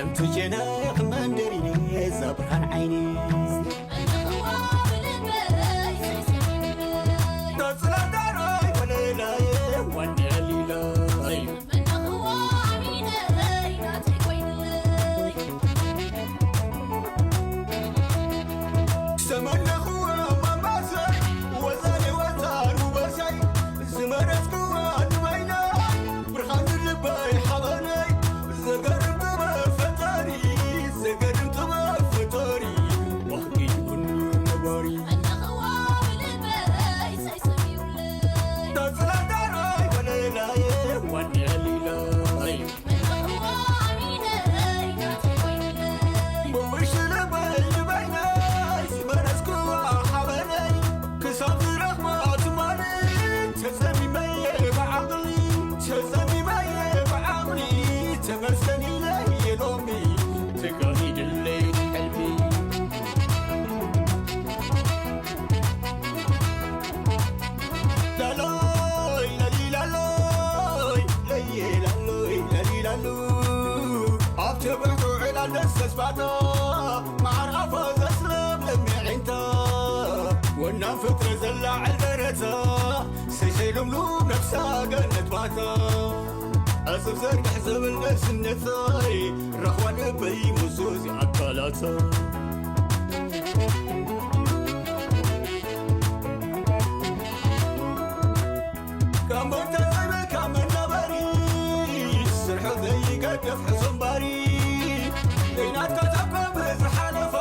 እምትጀነ ክመንደሪ እዛ ብርሃን ዓይኒ። ተጽላዳሮይ ወለላይ ዋንያ ሊላይ። ዝተመነኽዎ ማማሰይ ወዛኒ ወዛን ውበሰይ ዝመረጽክዋ ንበይነይ ብርሃን ልበይ ሓበነይ። ዘገርም ጥበብ ፈጣሪ፣ ዘገርም ጥበብ ፈጣሪ፣ ባህጊ ኩሉ ነባሪ። ተጽላዳራይ ወለላይ ዋንያ ሊላይ። ብውሽጢ ልበይ ንበይነይ ዝመረጽክዋ ሓበነይ ክሳብ ዝረኽባ ትማሊ ተጸሚመ ብዓቕሊ፣ ተጸሚመ ብዓቕሊ፣ ተመስገን ኢለ ሎሚ ተጋሂድለይ ሕልሚ። ላሎይ ለሊላሎይ ለየላሎይ ለሊላሉ ኣብ ትብርቱ ዕላል ደስ ተስፋታ መዓር ኣፋ ዘስለምለም ምዒንታ ወናም ፍጥረት ዘላዕል ደረታ ሰሸይ ልምሉም ነፍሳ ገነት ባታ ዕጽፍ ዘርግሕ ዘብል ነፍስነታይ ረኽባ ልበይ ምዙዝ ኣካላታ። ካብ ሞት ተዘይበልካ መናበሪ ስርሑ ዘይገድፍ ሕሱም ባሪ ዘይናትካ ታኮ ብዝሓለፎ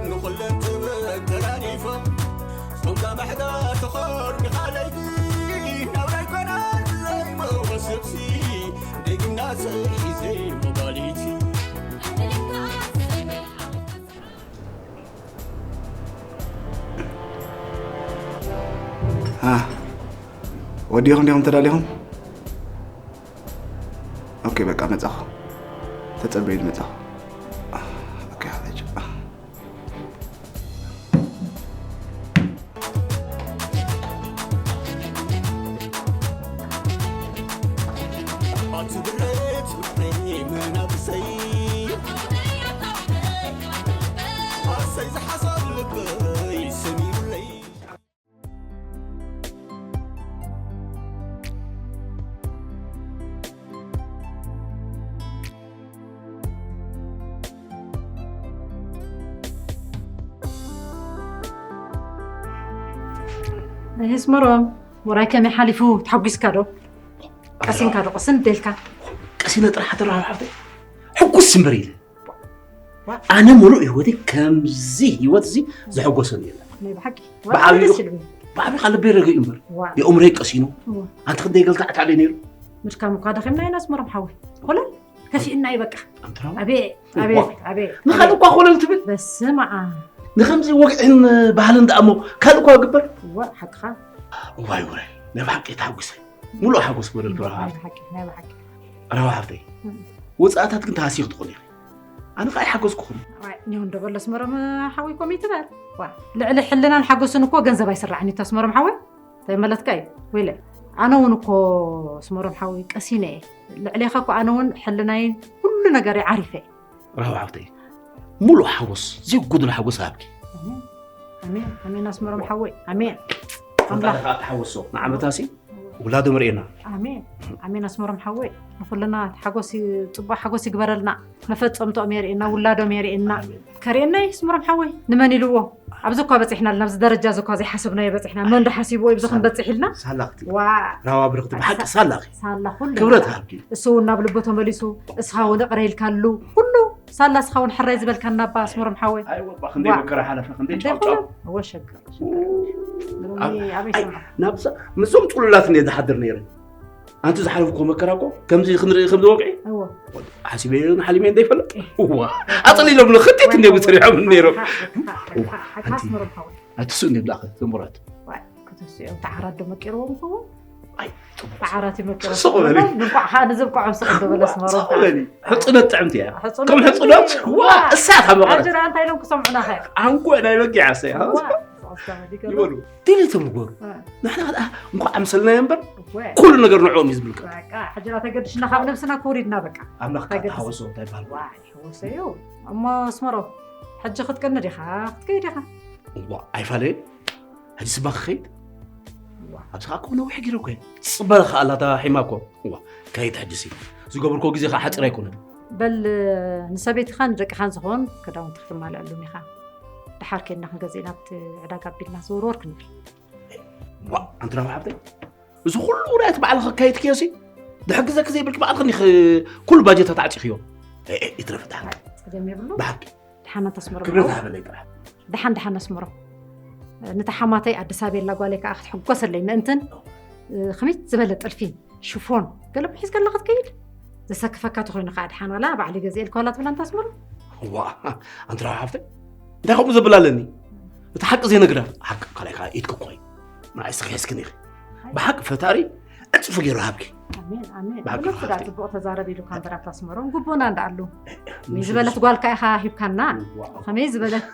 ንኹለን ጥበብ ተራኒፎም ጾምካ ምሕዳር ተኾርሚኻ ለይቲ ናብራ ኣይኮነን ዘይመወሰብሲ ደጊምና ሰሪ ዘይመባሊቲ። ወዲኹም ዲኹም ተዳሊኹም? ኦኬ በቃ መጻኹ። ተጸበዩ መጻኹ። ኦኬ ሓለች። ኣስመሮም፣ ውራይ ከመይ ሓሊፉ? ተሓጒስካ ዶ? ቀሲንካ ዶ? ቅስን ደልካ? ቀሲነ ጥራሕ ተራኸብ ሓፍተይ። ሕጉስ እምበር ኢለ። ኣነ ሙሉእ ህይወተይ ከምዚ ህይወት እዚ ዘሐጎሰኒ የለን። ናይ ብሓቂ። ብዓብዩ ደስ ኢሉኒ። ብዓብኻ ልበይ ረጊኡ እምበር። ዋ። የእምሮይ ቀሲኑ። ዋ። ኣንቲ ክንደይ ገልካ ኣታዕለይ ነይሩ። ምድካም እኳ ደኺምና ኢና ኣስመሮም ሓወይ። ኮለል ከፊእና እዩ በቃ። ኣንትራው። ኣቤ ኣቤ ዋ። ኣቤ። ንኻልእ እኳ ኮለል ትብል። በስመ ኣብ። ንኸምዚ ወግዕን ባህልን ደኣ እሞ ካልእ እኳ ግበር። ዋ ሓቅኻ። እዋይ ውረ ናይ ብሓቂ ተሓጒሰ። ሙሉእ ሓጎስ ክበለልኪ ራህዋ ናይ ሓፍተይ። ብሓቂ ናይ ብሓቂ። ራህዋ ሓፍተይ። እም። ወጻእታት ግን ተሃስዩ ክትኾን ኢኺ። ኣነ ከኣ ኣይሓገዝኩኹን። ዋይ ኒው እንዶ በሎ ኣስመሮም ሓወይ ኮሚት በል። ዋ ልዕሊ ሕልናን ሓጎስን እኮ ገንዘብ ኣይስራዕን እዩ ኣስመሮም ሓወይ። እንታይ መለትካ እዩ? ወይለ ኣነ እውን እኮ ኣስመሮም ሓወይ ቀሲነ እየ። ልዕሌኻ እኮ ኣነ እውን ሕልናይን ኩሉ ነገረይ ዓሪፈ እየ። ራህዋ ሓፍተይ ሙሉእ ሓጎስ ዘይጉድሎ ሓጎስ ሃብኪ። ኣሜን ኣሜን ኣስመሮም ሓወይ ኣሜን። ኣምላኽ ተሓወሶ ንዓመታሲ ውላዶም ርእየና። ኣሜን ኣሜን ኣስመሮም ሓወይ ንኩልና ሓጎስ ጽቡቅ ሓጎስ ይግበረልና። መፈጸምትኦም የርእየና ውላዶም የርእየና። ከርእየና እዩ ኣስመሮም ሓወይ ንመን ኢልዎ ኣብዚ እኳ በጺሕና ኣለና ኣብዚ ደረጃ እዚ እኳ ዘይሓሰብናዮ በጺሕና መን ዶ ሓሲብዎ እዩ ብዚ ክንበጽሕ ኢልና። ሳላኽቲ ዋ ራዋ ብርኽቲ ብሓቂ ሳላኺ ሳላ ኩሉ ክብረት ሃብኪ። እሱ እውን ናብ ልቡ ተመሊሱ እስኻ እውን እቕረ ኢልካሉ ኩሉ ሳላ እስኻ እውን ሕራይ ዝበልካና እባ ኣስመሮም ሓወይ። ኣይወባ ክንደይ ዋ። መከራ ሓለፈ ክንደይ እንታይ ጫውጫው። ኮሎም እወ ሸግር ሸግር። ሎሚ ኣይ- ኣበይ ኣይ- ሰምዓ? ናብዛ ምስዞም ጽሉላት እንደ ዝሓድር ነይረ ኣንቲ ዝሓለፍኮ መከራ እኮ ከምዚ ክንርኢ ከም ዝወቅዒ እወ ሓሲበዮን ሓሊመዮን ዘይፈልጥ እዋ ኣጥሊሎም ንክቲት እንደ ብትሪሖም ነይሮም ሓ- ሓ- ሓ- ሓ- ሓ- ኣንቲ- ኣስመሮም ሓወይ ኣቲ ስኡ እንደ ብላኸ ዘንቡራት ዋይ፣ ከተስኦም ተዓራዶ መቂርዎም ይኸውን። ኣይ፣ ጥቡቅ። ተዓራት ይመቂርዎም ስቕ በሊ። ይኸውን። እንኳዕ ከዓ ንዘብቅዖም ስቕ ዶ በለ ኣስመሮም ከዓ። በሊ። ሕጹነት ጥዕምቲ እያ። ሕጹነት ከም ሕጹነት ጥዕምቲ። ዋ፣ እሳት ኣብ መቐረት። ኣጀራ እንታይ ኢሎም ክሰምዑና ኸ? ኣንጎ ናይ በጊዕ ኣሰይ። ዋ፣ ስቕ እስከ በል ይገርም። ይበሉ። ድሌቶም ይግበሩ። እ። ንሕና ከኣ እንኳዕ ኣምሰልናዮ እምበር ኩሉ ነገር ንዕኦም እዩ ዝምልከት። በቃ ሕጂ ና ተገድሽና ካብ ነብስና ክውሪድና በቃ ኣምላኽ ከዓ ተሓወሶ እንታይ ይበሃል ዋይ ሕወሰዩ። እሞ ኣስመሮ ሕጂ ክትቀኒ ዲኻ ክትከይድ ኢኻ? እዋ ኣይፋለየ ሕጂ ስባ ክኸይድ ኣብዚ ከዓ ኮነ ውሕ ጊረ ኮ ፅበ ከዓ ኣላታ ሒማ ኮ እዋ ከይድ ሕጂ ሲ ዝገብርኮ ግዜ ከዓ ሓፂር ኣይኮነን በል ንሰበይትኻን ንደቅኻን ዝኾን ክዳውንቲ ክትማልኣሉም ኢኻ። ድሓር ኬድና ክንገዝእ ናብቲ ዕዳጋ ኣቢልና ዝውርወር ክንብል። ዋ ኣንቲ ራዊ ሓብተይ እዚ ኩሉ ውራያት ባዕልኻ ካየድክዮ ሲ ድሕግዘኪ ዘይብልኪ ባዕልኽኒ ኩሉ ባጀታት ዓፂኽዮ ይትረፍ ድሓን ፀገም የብሉ ብሓቂ ድሓን ኣተስምሮ ክብረት ሃበለይ ጥራሕ ድሓን ድሓን ኣስምሮ ንታ ሓማተይ ኣዲስ ኣበባ የላ ጓለይ ከዓ ክትሕጎሰለይ ምእንትን ከመይ ዝበለ ጥልፊ ሽፎን ገለ ሒዝከላ ክትከይድ ዘሰክፈካ ተኮይኑ ከዓ ድሓን ዋላ ባዕሊ ገዚኤልካ ዋላ ትብላ እንታ ኣስምሮ ዋ ኣንቲ ራዊ ሓብተይ እንታይ ከምኡ ዘብል ኣለኒ እቲ ሓቂ ዘይነግራ ሓቂ ካልኣይ ከዓ ኢድኪ ኮይ ንዓይ ስኺ ሒዝክን ኢኺ ብሓቂ ፈጣሪ ዕፅፊ ገይሩ ሃብኪ ኣሜን ኣሜን ብሓቂ ብሉክ ኢኻ ዳ ሓፍተይ። ፅቡቅ ተዛረብ ኢሉ ካብ ምራፍ ኣስመሮም ጉቦና እንዳኣሉ ከመይ ዝበለት ጓልካ ኢኻ ሂብካና ከመይ ዝበለት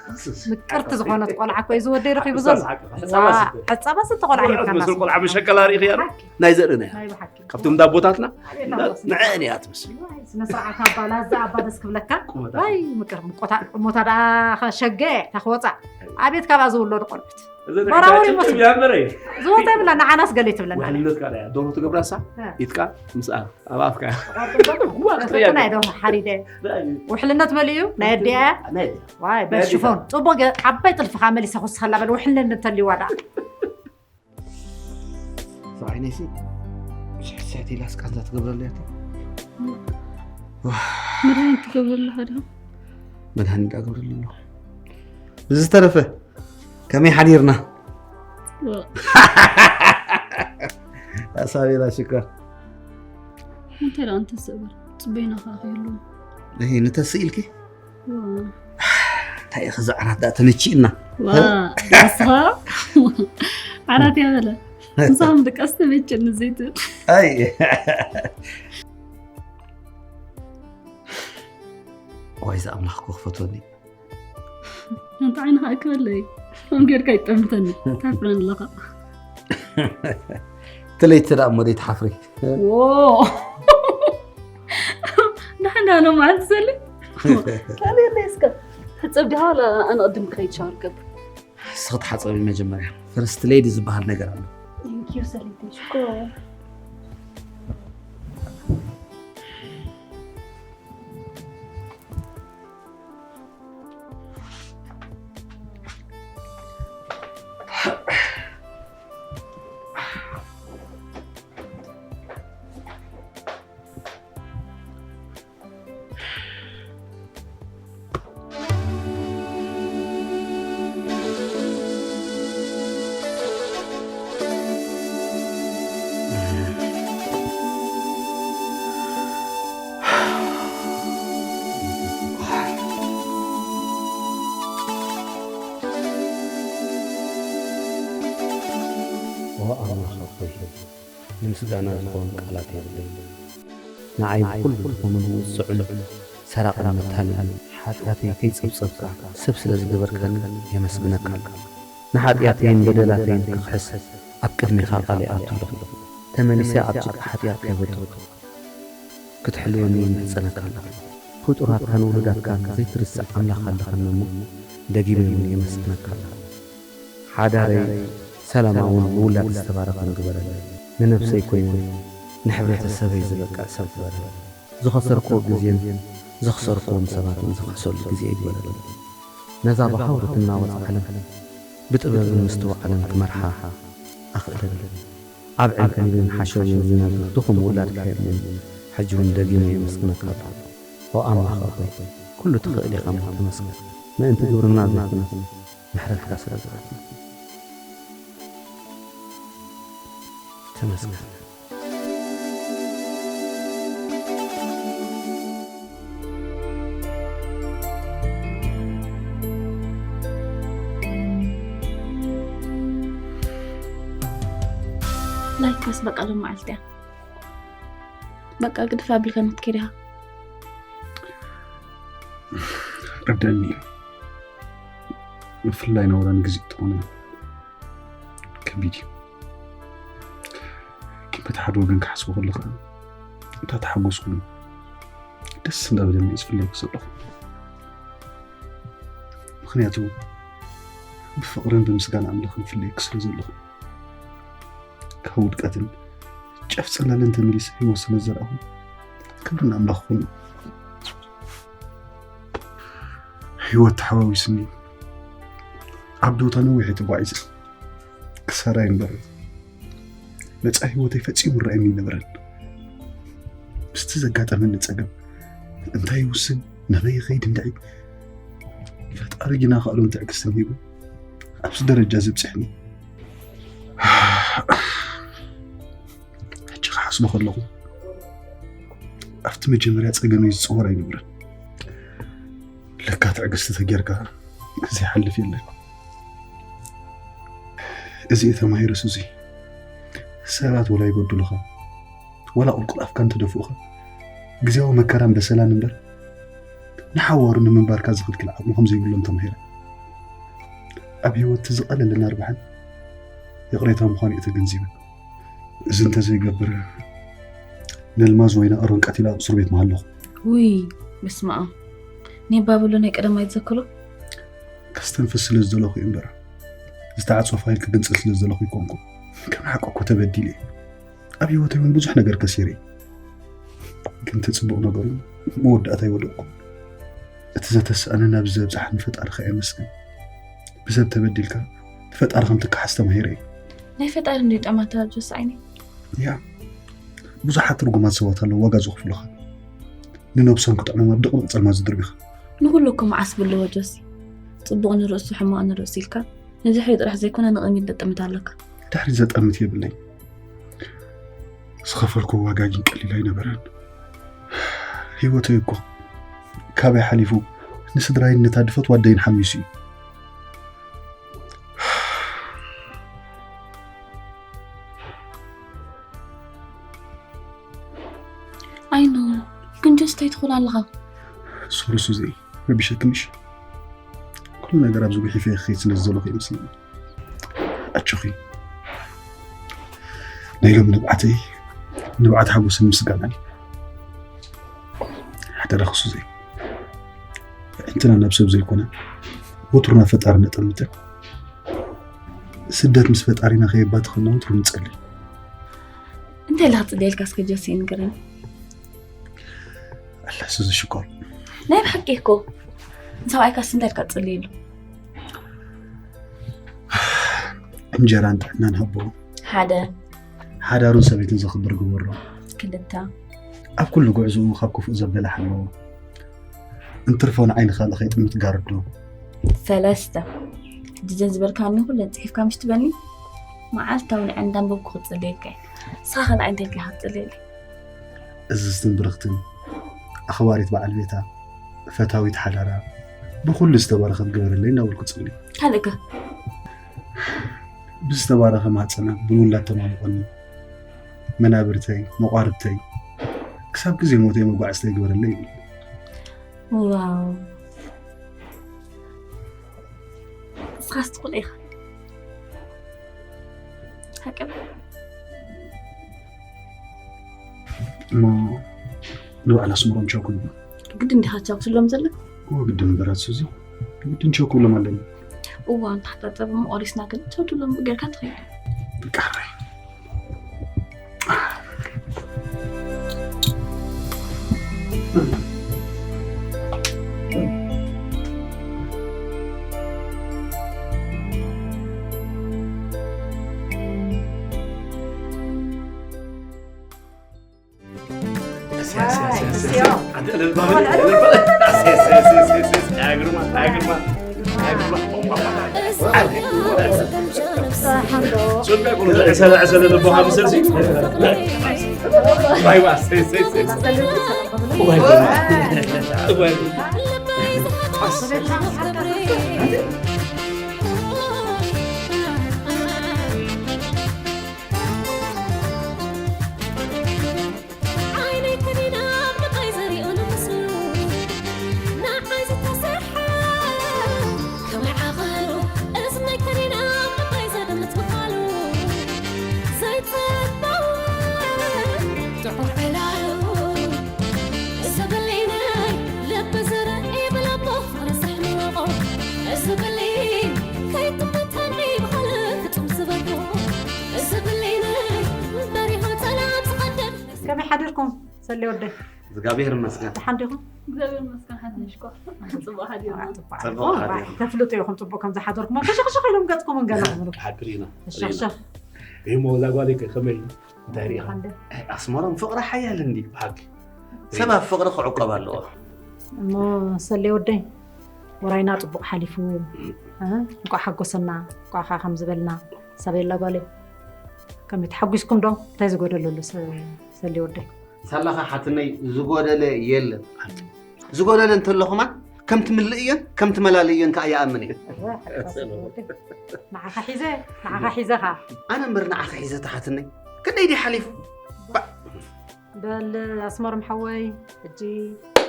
ምቅርቲ ዝኾነት ቆልዓ እኮ እዩ ዝወደይ ረኺቡ ዘሎ ሓሳብ ስተ ሕፃባ ስተ ቆልዓ ሂብካና መስል ቆልዓ መሸከላ ርኢኽያ ብሓቂ ናይ ዘርኢ ናይ ናይ ብሓቂ ካብቶም እንዳ ኣቦታትና ንዐአን እያ ትመስል ስነ ስርዓት ኣባ ላዛ ኣባ ደስ ክብለካ ቁመታ ዋይ ምቅር ምቆታ እሞታ ደኣ ሸገ ታክወፃ ኣቤት ካብኣ ዝውለዱ ቆልዑት እዘን በራውሪ ዕጫጭ መስል። ያምበረ ዝወፀ ይብላ ንዓናስ ገለ ትብለና ውሕልነት ካዳ እያ ዶሮ ትገብራሳ እ። ኢትካ ምስኣ ኣብ ኣፍካ ናይ ዶ ሓሪደ ውሕልነት መሊኡ ናይ ኣዲኣ ናይ ዋይ በሽፎን ፅቡቅ ገ- ዓባይ ጥልፊ ከዓ መሊሳ ክውስኸላ በል ውሕልነት እንተልይዋ ደኣ ሰብዓይነይሲ ሽሕቲ ኢላስ ቃንዛ ትገብረሉ እያ መድሃኒት ትገብረሉ ኣለኻ ዲኻ? መድሃኒት ዳገብረሉ ኣለኹ ዝተረፈ ከመይ ሓዲርና ኣሳቤላ ሽኮር እንታይ ደኣ እንተስእበር ፅበይና ከዓ ከይህሉ ይሄ ንተስእ ኢልኪ እንታይ እዩ ክዚ ዓራት ዳ ተመቺእና ዋ ዳስኻ ዓራት ያበለ ምሳኹም ድቃስ ተመቸኒ ዘይትብል ኣይ ዋይ ዝኣምላኽ ኮ ክፈትወኒ ኣንተ ዓይንኻ ኣክበለይ ከም ጌርካ ይጠምተኒ ታፍረን ኣለኻ ትለይቲ ዳ እሞ ደይ ትሓፍሪ ዳሕና ሎም ዓንቲ ዘለ ካልየለይ እስከ ሕፀብ ዲኻ ዋላ ኣነ ቅድም ክኸይድ ሻወር ገብር እስኺ ትሓፀቢ መጀመርያ ፈርስት ሌዲ ዝበሃል ነገር ኣሎ ቴንኪዩ ሰለይተይ ሽኮር ኦ ኣምላኽ ኣቦይ ንምስጋና ዝኾን ቃላት የብለይ ንዓይ ብኩሉ ድኹምን ውፅዑን ሰራቕን መታልን ሓጢኣተይ ከይፀብፀብካ ሰብ ስለ ዝገበርካኒ የመስግነካ ኣለኹ ንሓጢኣተይን በደላተይን ክኽሕስ ኣብ ቅድሜኻ ቃል ይኣቱ ኣለኹ ተመሊሰ ኣብ ጭቃ ሓጢኣት ከይወድቕ ክትሕልወኒ ይምሕጸነካ ኣለኹ። ፍጡራትካን ውሉዳትካን ዘይትርስዕ ኣምላኽ ኣለኻኒ እሞ ደጊመ እውን የመስግነካ ኣለኹ። ሓዳረይ ሰላማውን ብውላድ ዝተባረኸን ግበረለይ። ንነብሰይ ኮይነ ንሕብረተሰበይ ዝበቅዕ ሰብ ግበረለይ። ዝኸሰርክዎ ግዜን ዘኽሰርክዎም ሰባትን ዝኽሕሰሉ ግዜ ይግበረለይ። ነዛ ብሃውሪ ትናወጽ ዓለም ብጥበብን ምስትውዓልን ክመርሓ ኣኽእለኒ። ኣብ ዕንክሊልን ሓሸውየን ዝነብር ድኹም ውላድካ የለን። ሕጂ እውን ደጊመ የመስግነካ ኣለኹ። ኦ ኣምላኽ ኣቦይ፣ ኩሉ ትኽእል ኢኻ እሞ ተመስገን። ምእንቲ ግብርና ዘይኮነስ ምሕረትካ ስለ ዝረኣና። ተመስገን። ላይካስ በቃ ሎም መዓልቲ እያ በቃ ግድፍ ኣቢልካ ንክትከይድ ኢኻ ርደኒ እዩ ብፍላይ ናውራን ግዜ ትኾነ ከቢድ እዩ ግን በቲ ሓደ ወገን ክሓስቦ ከለኻ እንዳ ተሓጎስኩ ደስ እንዳበለኒ እየ ዝፍለየኪ ዘለኹ። ምኽንያቱ ብፍቕርን ብምስጋና ኣምላኽን ይፍለየኪ ስለ ዘለኹ፣ ካብ ውድቀትን ጫፍ ጽላልን ተመሊሰ ህይወት ስለ ዘርኣኹ ክብሪ ንኣምላኽ ይኹን። ህይወት ተሓዋዊስኒ ኣብ ዶታ ነዊሕ እየ ተጓዒዘ። ክሳራይ እምበር ነፃ ህይወተይ ፈጺሙ ይረኣየኒ ኣይነበረን። ምስቲ ዘጋጠመኒ ጸገም እንታይ ይውስን፣ ናበይ ይኸይድ እንድዒ፣ ፈጣሪ ግና ክኣሎን ትዕግስትን ሂቡ ኣብዚ ደረጃ ዘብጽሕኒ። ሕጂ ክሓስቦ ከለኹ ኣብቲ መጀመርያ ጸገመይ ዝጽወር ኣይነበረን። ለካ ትዕግስቲ ተጌርካ ዘይሓልፍ የለን። እዚ እየ ተማሂረስ እዚ ሰባት ወላ ይበድሉኻ፣ ወላ ቁልቁል ኣፍካ እንተደፍኡኻ፣ ግዜያዊ መከራን በሰላን እምበር ንሓዋሩ ንምንባርካ ዝኽልክል ዓቕሚ ከም ዘይብሎም ተማሂረ። ኣብ ህይወት እቲ ዝቐለለን ኣርባሕን ይቕሬታ ምዃኑ እየ ተገንዚበ። እዚ እንተዘይገብር ነልማዝ ወይና ኣሮን ቀቲላ ኣብ እስር ቤት ምሃለኹ። ውይ፣ በስመ ኣብ። ናይ ባብሎ ናይ ቀደማይ ትዘክሮ? ከስተንፍስ ስለ ዝደለኹ እዩ እምበር፣ ዝተዓጽወ ፋይል ክግንጽል ስለ ዝደለኹ ኣይኮንኩን። ከም ሓቂ እኮ ተበዲለ እየ። ኣብ ህይወተይ እውን ብዙሕ ነገር ከሲረ እየ። ግን እቲ ጽቡቕ ነገሩ መወዳእታ ኣይወደቕኩን። እቲ ዘተስኣነ ናብዚ ዘብጽሓኒ ፈጣሪ ከኣ የመስግን። ብሰብ ተበዲልካ ንፈጣሪ ከም ትከሓስ ተማሂረ እየ። ናይ ፈጣሪ እንድዩ ጠማታ ጆስ ዓይነይ። ያ፣ ብዙሓት ርጉማት ሰባት ኣለዉ ዋጋ ዘኽፍሉኻ። ንነብሶም ክጥዕሞም ኣብ ድቕድቕ ጸልማት ዝድርቢኻ። ንኹሉ እኮ መዓስ ብለዎ ጆሲ። ጽቡቕ ንርእሱ ሕማቕ ንርእሱ ኢልካ ንድሕሪት ጥራሕ ዘይኮነ ንቕድሚት ዘጠምት ኣለካ። ድሕሪት ዘጠምት የብለይ። ዝኸፈልኩዎ ዋጋ ግን ቀሊል ኣይነበረን። ህይወተይ እኮ ካበይ ሓሊፉ ንስድራይን ነታ ድፈትዋ ኣደይን ሓሚሱ እዩ። ኣይኖ፣ ግን ጆስ እንታይ ትኾን ኣለኻ? ሶሪ ሱዚ፣ ረቢሸክንሽ። ኩሉ ነገር ኣብዚ ጉሒፈ ክኸይድ ስለ ዝደለኹ ይመስለኒ። ኣጆኺ። ናይ ሎሚ ንብዓተይ ንብዓት ሓጎስን ምስጋናን እዩ። ሓደራኺ ሱዚ፣ ኣዒንትና ናብ ሰብ ዘይኮነ ወትሩ ናብ ፈጣሪ ነጠምተ። ስደት ምስ ፈጣሪና ከየባትኸና ወትሩ ንጸሊ። እንታይ ኢልካ ትጽልየልካ እስከ ጆሲ ንገረኒ። ኣላ ሱዚ ሽኮር። ናይ ብሓቂ እኮ ንሰብኣይካስ እንታይ ኢልካ ትጽልየሉ? እንጀራን ጥዕናን ሃቦ። ሓደ። ሓዳሩን ሰበይቱን ዘኽብር ግበሮ። ክልተ። ኣብ ኩሉ ጉዕዞኡ ካብ ክፉእ ዘበለ ሓልዎ። እንትርፎ ንዓይ ንኻልእ ከይጥምት ጋርዶ። ሰለስተ። ሕጂ ዘን ዝበልካኒ ኩለን ጽሒፍካ ምሽ ትበኒ? መዓልታዊ ንዕንዳ ኣንበብኩ ክጽልየልካ እየ። ንስኻ ከ ንዓይ እንታይ ኢልካ ክትጽልየለይ? እዝዝትን ብርኽትን፣ ኣኽባሪት በዓል ቤታ፣ ፈታዊት ሓዳራ፣ ብኹሉ ዝተባረኸት ግበረለይ እናበልኩ ጽሊ። ካልእከ? ብዝተባረኸ ማህጸና ብንውላድ ተማሙቐኒ፣ መናብርተይ፣ መቋርብተይ፣ ክሳብ ግዜ ሞተይ መጓዕዝተይ ግበረለይ ይብል። ዋው። ንስኻስ ትኹል ኢኻ። ሓቂ ዶ? እሞ ንባዕል ኣስመሮም ቸኩል። ግድን ዲኻ ቻው ትብሎም ዘለካ? እወ፣ ግድን እምበራት ሱዚ። ግድን ቸኩሎም ኣለኒ። እዋን ተሓጣጠበ እሞ ቆሪስና ግን ቻው ትብሎም ጌርካ ትኸይድ። በቃ፣ ሕራይ። ዕላሉ እዚ ብሌነይ ልቢ ዝርኢ ብለቦ ረሳሕ ንወቖ እዚ ብሌን ከይጥምተኒ ብኻልእ ፍጹም ዝበልኩ እዚ ብሌነይ በሪሆ ጸላም ዝቐደም ከመይ ሓዲርኩም ሰሌ ወደይ? እግዚኣብሔር ይመስገን። ደሓን ዲኹም? እግዚኣብሔር ይመስገን ሓትነሽ እኮ። ጽቡቕ ሓዲርና። ጽቡቕ ጽቡቕ ሓዲርና። ሓዲርና። ተፍልጡ ኢኹም ጽቡቕ ከም ዝሓደርኩም። ከሸኽሸኽ ኢሎም ገጽኩም እንገለ ክብሉ። ሓቂ ርኢና። ሸኽሸኽ። እሞ እዛ ጓለይ ከ ከመይ እንታይ ርኢኻ? ደሓን ዶ? ኣስመሮም ፍቕሪ ሓያል እንዲ ብሓቂ። ሰብ ኣብ ፍቕሪ ክዕቆብ ኣለዎ። እሞ ሰሌ ወደይ፣ ወራይና ጽቡቕ ሓሊፉ። እ? እንቋዕ ሓጎሰና፣ እንቋዕ ኸኣ ከም ዝበልና። ሳቤላ ጓለይ፣ ከመይ ተሓጒስኩም ዶ? እንታይ ዝጎደለሉ ሰ-፣ ሰሌ ወደይ? ሳላኻ ሓትነይ ዝጎደለ የለን። ዝጎደለ እንተሎ ኸማን ከም ትምልእዮን ከም ትመላልእዮን ከኣ ይኣምን እየ። እወ፣ ሓሳብ ወደይ። ንዓኻ ሒዘ፣ ንዓኻ ሒዘ ኸኣ። ኣነ እምበር ንዓኻ ሒዘ ተሓትነይ። ክንደይ ድዩ ሓሊፉ? ባ- በል ኣስመሮም ሓወይ፣ ሕጂ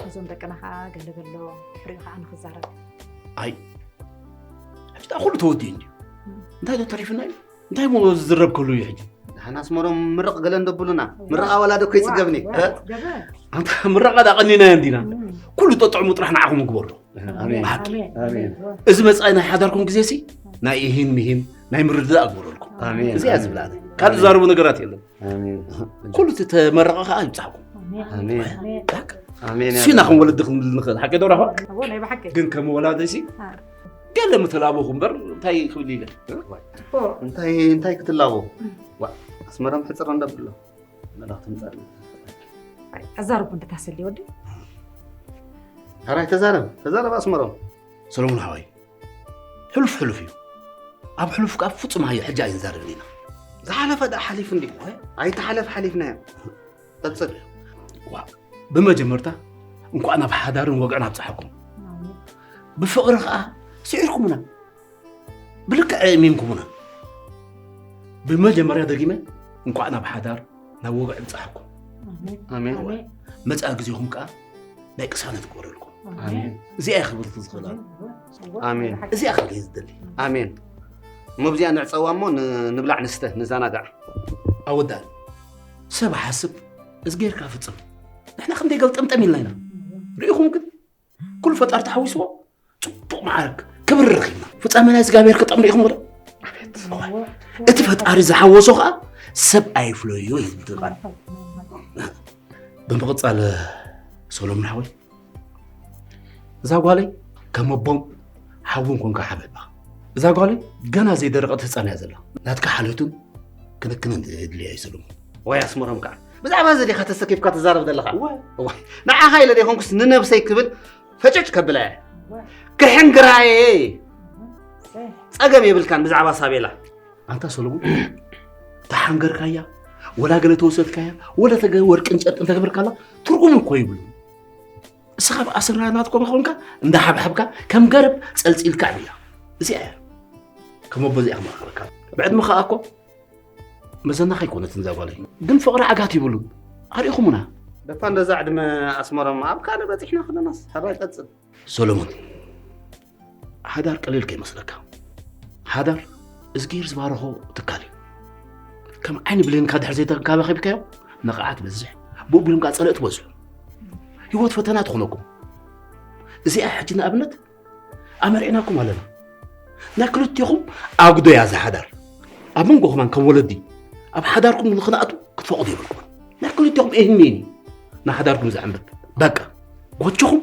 እዞም ደቅና ኸኣ ገለ በሎ፣ ድሕሪኡ ኸኣ ንኽዛረብ። ኣይ፣ ሕጂ ደኣ ኩሉ ተወዲኡ እንድዩ። እንታይ ዶ ተሪፍና እዩ? እንታይ እሞ ዝዝረብ ከሉ እዩ ሕጂ? ደሓን ኣስመሮም ምርቕ ገለ እንዶ ብሉና። ምርቓ ዋላ ዶ ከይጽገብኒ? ዋ፣ ዋ፣ እ? ገበ። ኣንታ ምረቓ ደኣ ቀኒናዮ እንዲና። እም። ኩሉ ጠጥዕሙ ጥራሕ ንዓኹም ግበሮ። ኣሜን። ብሓቂ። ኣሜን። ኣሜን። እዚ መጻኢ ናይ ሓዳርኩም ግዜ ሲ ናይ ኢሂን ሚሂን ናይ ምርድዳእ ግበረልኩም። ኣሜን። እዚኣ ኣሜን። ዝብላ። ካልእ ዝዛረቦ ነገራት የለን። ኣሜን። ኩሉ እቲ ተመረቐ ከኣ ይብጻሕኩም። ኣሜን። ኣሜን። ኣሜን። በቃ። ኣሜን። እሱ ኢና ከም ወለዲ ክንብል ንኽእል። ሓቂ ዶ ራሆ? እዎ፣ ናይ ብሓቂ። ግን ከም ወላዲ ሲ አ። ገለ ምተላበኹ እምበር እንታይ ክብል ኢለ? እዎ። እንታይ፣ እንታይ ክትላቦ? ዋ፣ ኣስመሮም ሕጽር እንደብሎ። መልእኽቲ ምጻእ። ኣይ፣ ኣዛርቡ እንደ ታሰሊ ወዲ። ሕራይ ተዛረብ፣ ተዛረብ ኣስመሮም። ሰሎሞን ሓወይ፣ ሕሉፍ ሕሉፍ እዩ። ኣብ ሕሉፍ ከኣ ፍጹም ኣየ-፣ ሕጂ ኣይንዛረብን ኢና። ዝሓለፈ ደኣ ሓሊፉ እንድዩ። ኣይተሓለፍ ሓሊፍናዮ። ቀጽል። ዋ፣ ብመጀመርታ እንኳዕ ናብ ሓዳርን ወግዕን ኣብጽሓኩም። ኣሜን። ብፍቕሪ ከኣ ስዒርኩምና። ብልክዕ ኣእሚንኩምና። ብመጀመርያ ደጊመ እንኳዕ ናብ ሓዳር ናብ ወግዒ ብጻሕኩም። ኣሜን። ኣሜን። ኣሜን። መጻኢ ግዜኹም ከኣ ናይ ቅሳነት ይግበረልኩም። ኣሜን። ኣሜን። እዚኣ እያ ክብርቲ ዝኽእላ። ኣሜን። ኣሜን። እዚኣ ከኣ እየ ዝደሊ። ኣሜን። እሞ ብዚኣ ንዕጸዋ እሞ ን-፣ ንብላዕ ንስተ፣ ንዘናጋዕ። ኣወዳት፣ ሰብ ሓስብ፣ እዝጌር ከኣ ፍጽም። ንሕና ክንደይ ገልጠምጠም ኢልና ኢና። ርኢኹም ግን? ኩሉ ፈጣሪ ተሓዊስዎ ጽቡቕ መዓርግ ክብሪ ረኺብና። ፍጻሜ ናይ እግዚኣብሔር ክጠም ርኢኹም ዶ? ኣቤት። እዋ። እቲ ፈጣሪ ዝሓወሶ ኸኣ ሰብ ኣይፍለዮ እዩ ዝብል ቃል። ብምቕጻል ሰሎሞን ሓወይ፣ እዛ ጓለይ ከም ኣቦን ሓውን ኮንካ ሓብሕባ። እዛ ጓለይ ገና ዘይደረቐት ህጻን እያ ዘላ። ናትካ ሓልዮትን ክንክንን የድልያ እዩ ሰሎሞን። ወይ ኣስመሮም ከኣ ብዛዕባ እዚ ዲኻ ተሰኪፍካ ትዛረብ ዘለኻ? እወ። እወ። ንዓኻ ኢለ ዘይኮንኩስ ንነብሰይ ክብል ፈጨጭ ከብላ እየ። እወ። ክሕንግራ እየ። እወ። ጸገም የብልካን ብዛዕባ ሳቤላ። ኣንታ ሰሎሞን፣ ተሓንገርካያ፣ ወላ ገለ ተወሰድካያ፣ ወላ ተገ-፣ ወርቅን ጨርቅን ተገብርካላ፣ ትርጉም እኮ ይብሉ። እስኻ ኣብ ኣስራ ናትኮ ኮንካ እንዳ ሓብሓብካ ከም ገረብ ጸልጺልካ ዕብያ። እዚኣ እያ። ከም ኣቦ እዚኣ ክመኽረካ። ብዕድመ ከኣ እኮ መዘናኻ ኣይኮነትን እዛ ጓለይ። ግን ፍቕሪ ዓጋት ይብሉን። ኣሪእኹምና። ደፋ እንደዛ ዕድመ ኣስመሮም ኣብ ካልእ በጺሕና ከለናስ። ሕራይ ቀጽል። ሰሎሞን፣ ሓዳር ቀሊል ከይመስለካ። ሓዳር እዝጊር ዝባረኾ ትካል እዩ። ከም ዓይኒ ብሌንካ ድሕር ዘይተንከባኺብካዮ፣ ነቓዓት በዝሕ፣ ብኡ ቢሎም ከኣ ጸለእቲ በዝሑ። ህይወት ፈተና ትኾነኩም። እዚኣ ሕጂ ንኣብነት ኣመርዒናኩም ኣለና። ናይ ክልቴኹም ኣጉዶ እያ እዛ ሓዳር። ኣብ መንጎኹም ከም ወለዲ ኣብ ሓዳርኩም ንኽንኣቱ ክትፈቕዱ የብልኩምን። ናይ ክልቴኹም እህኒን እዩ ንሓዳርኩም ዘዕንብብ። በቃ፣ ጎጆኹም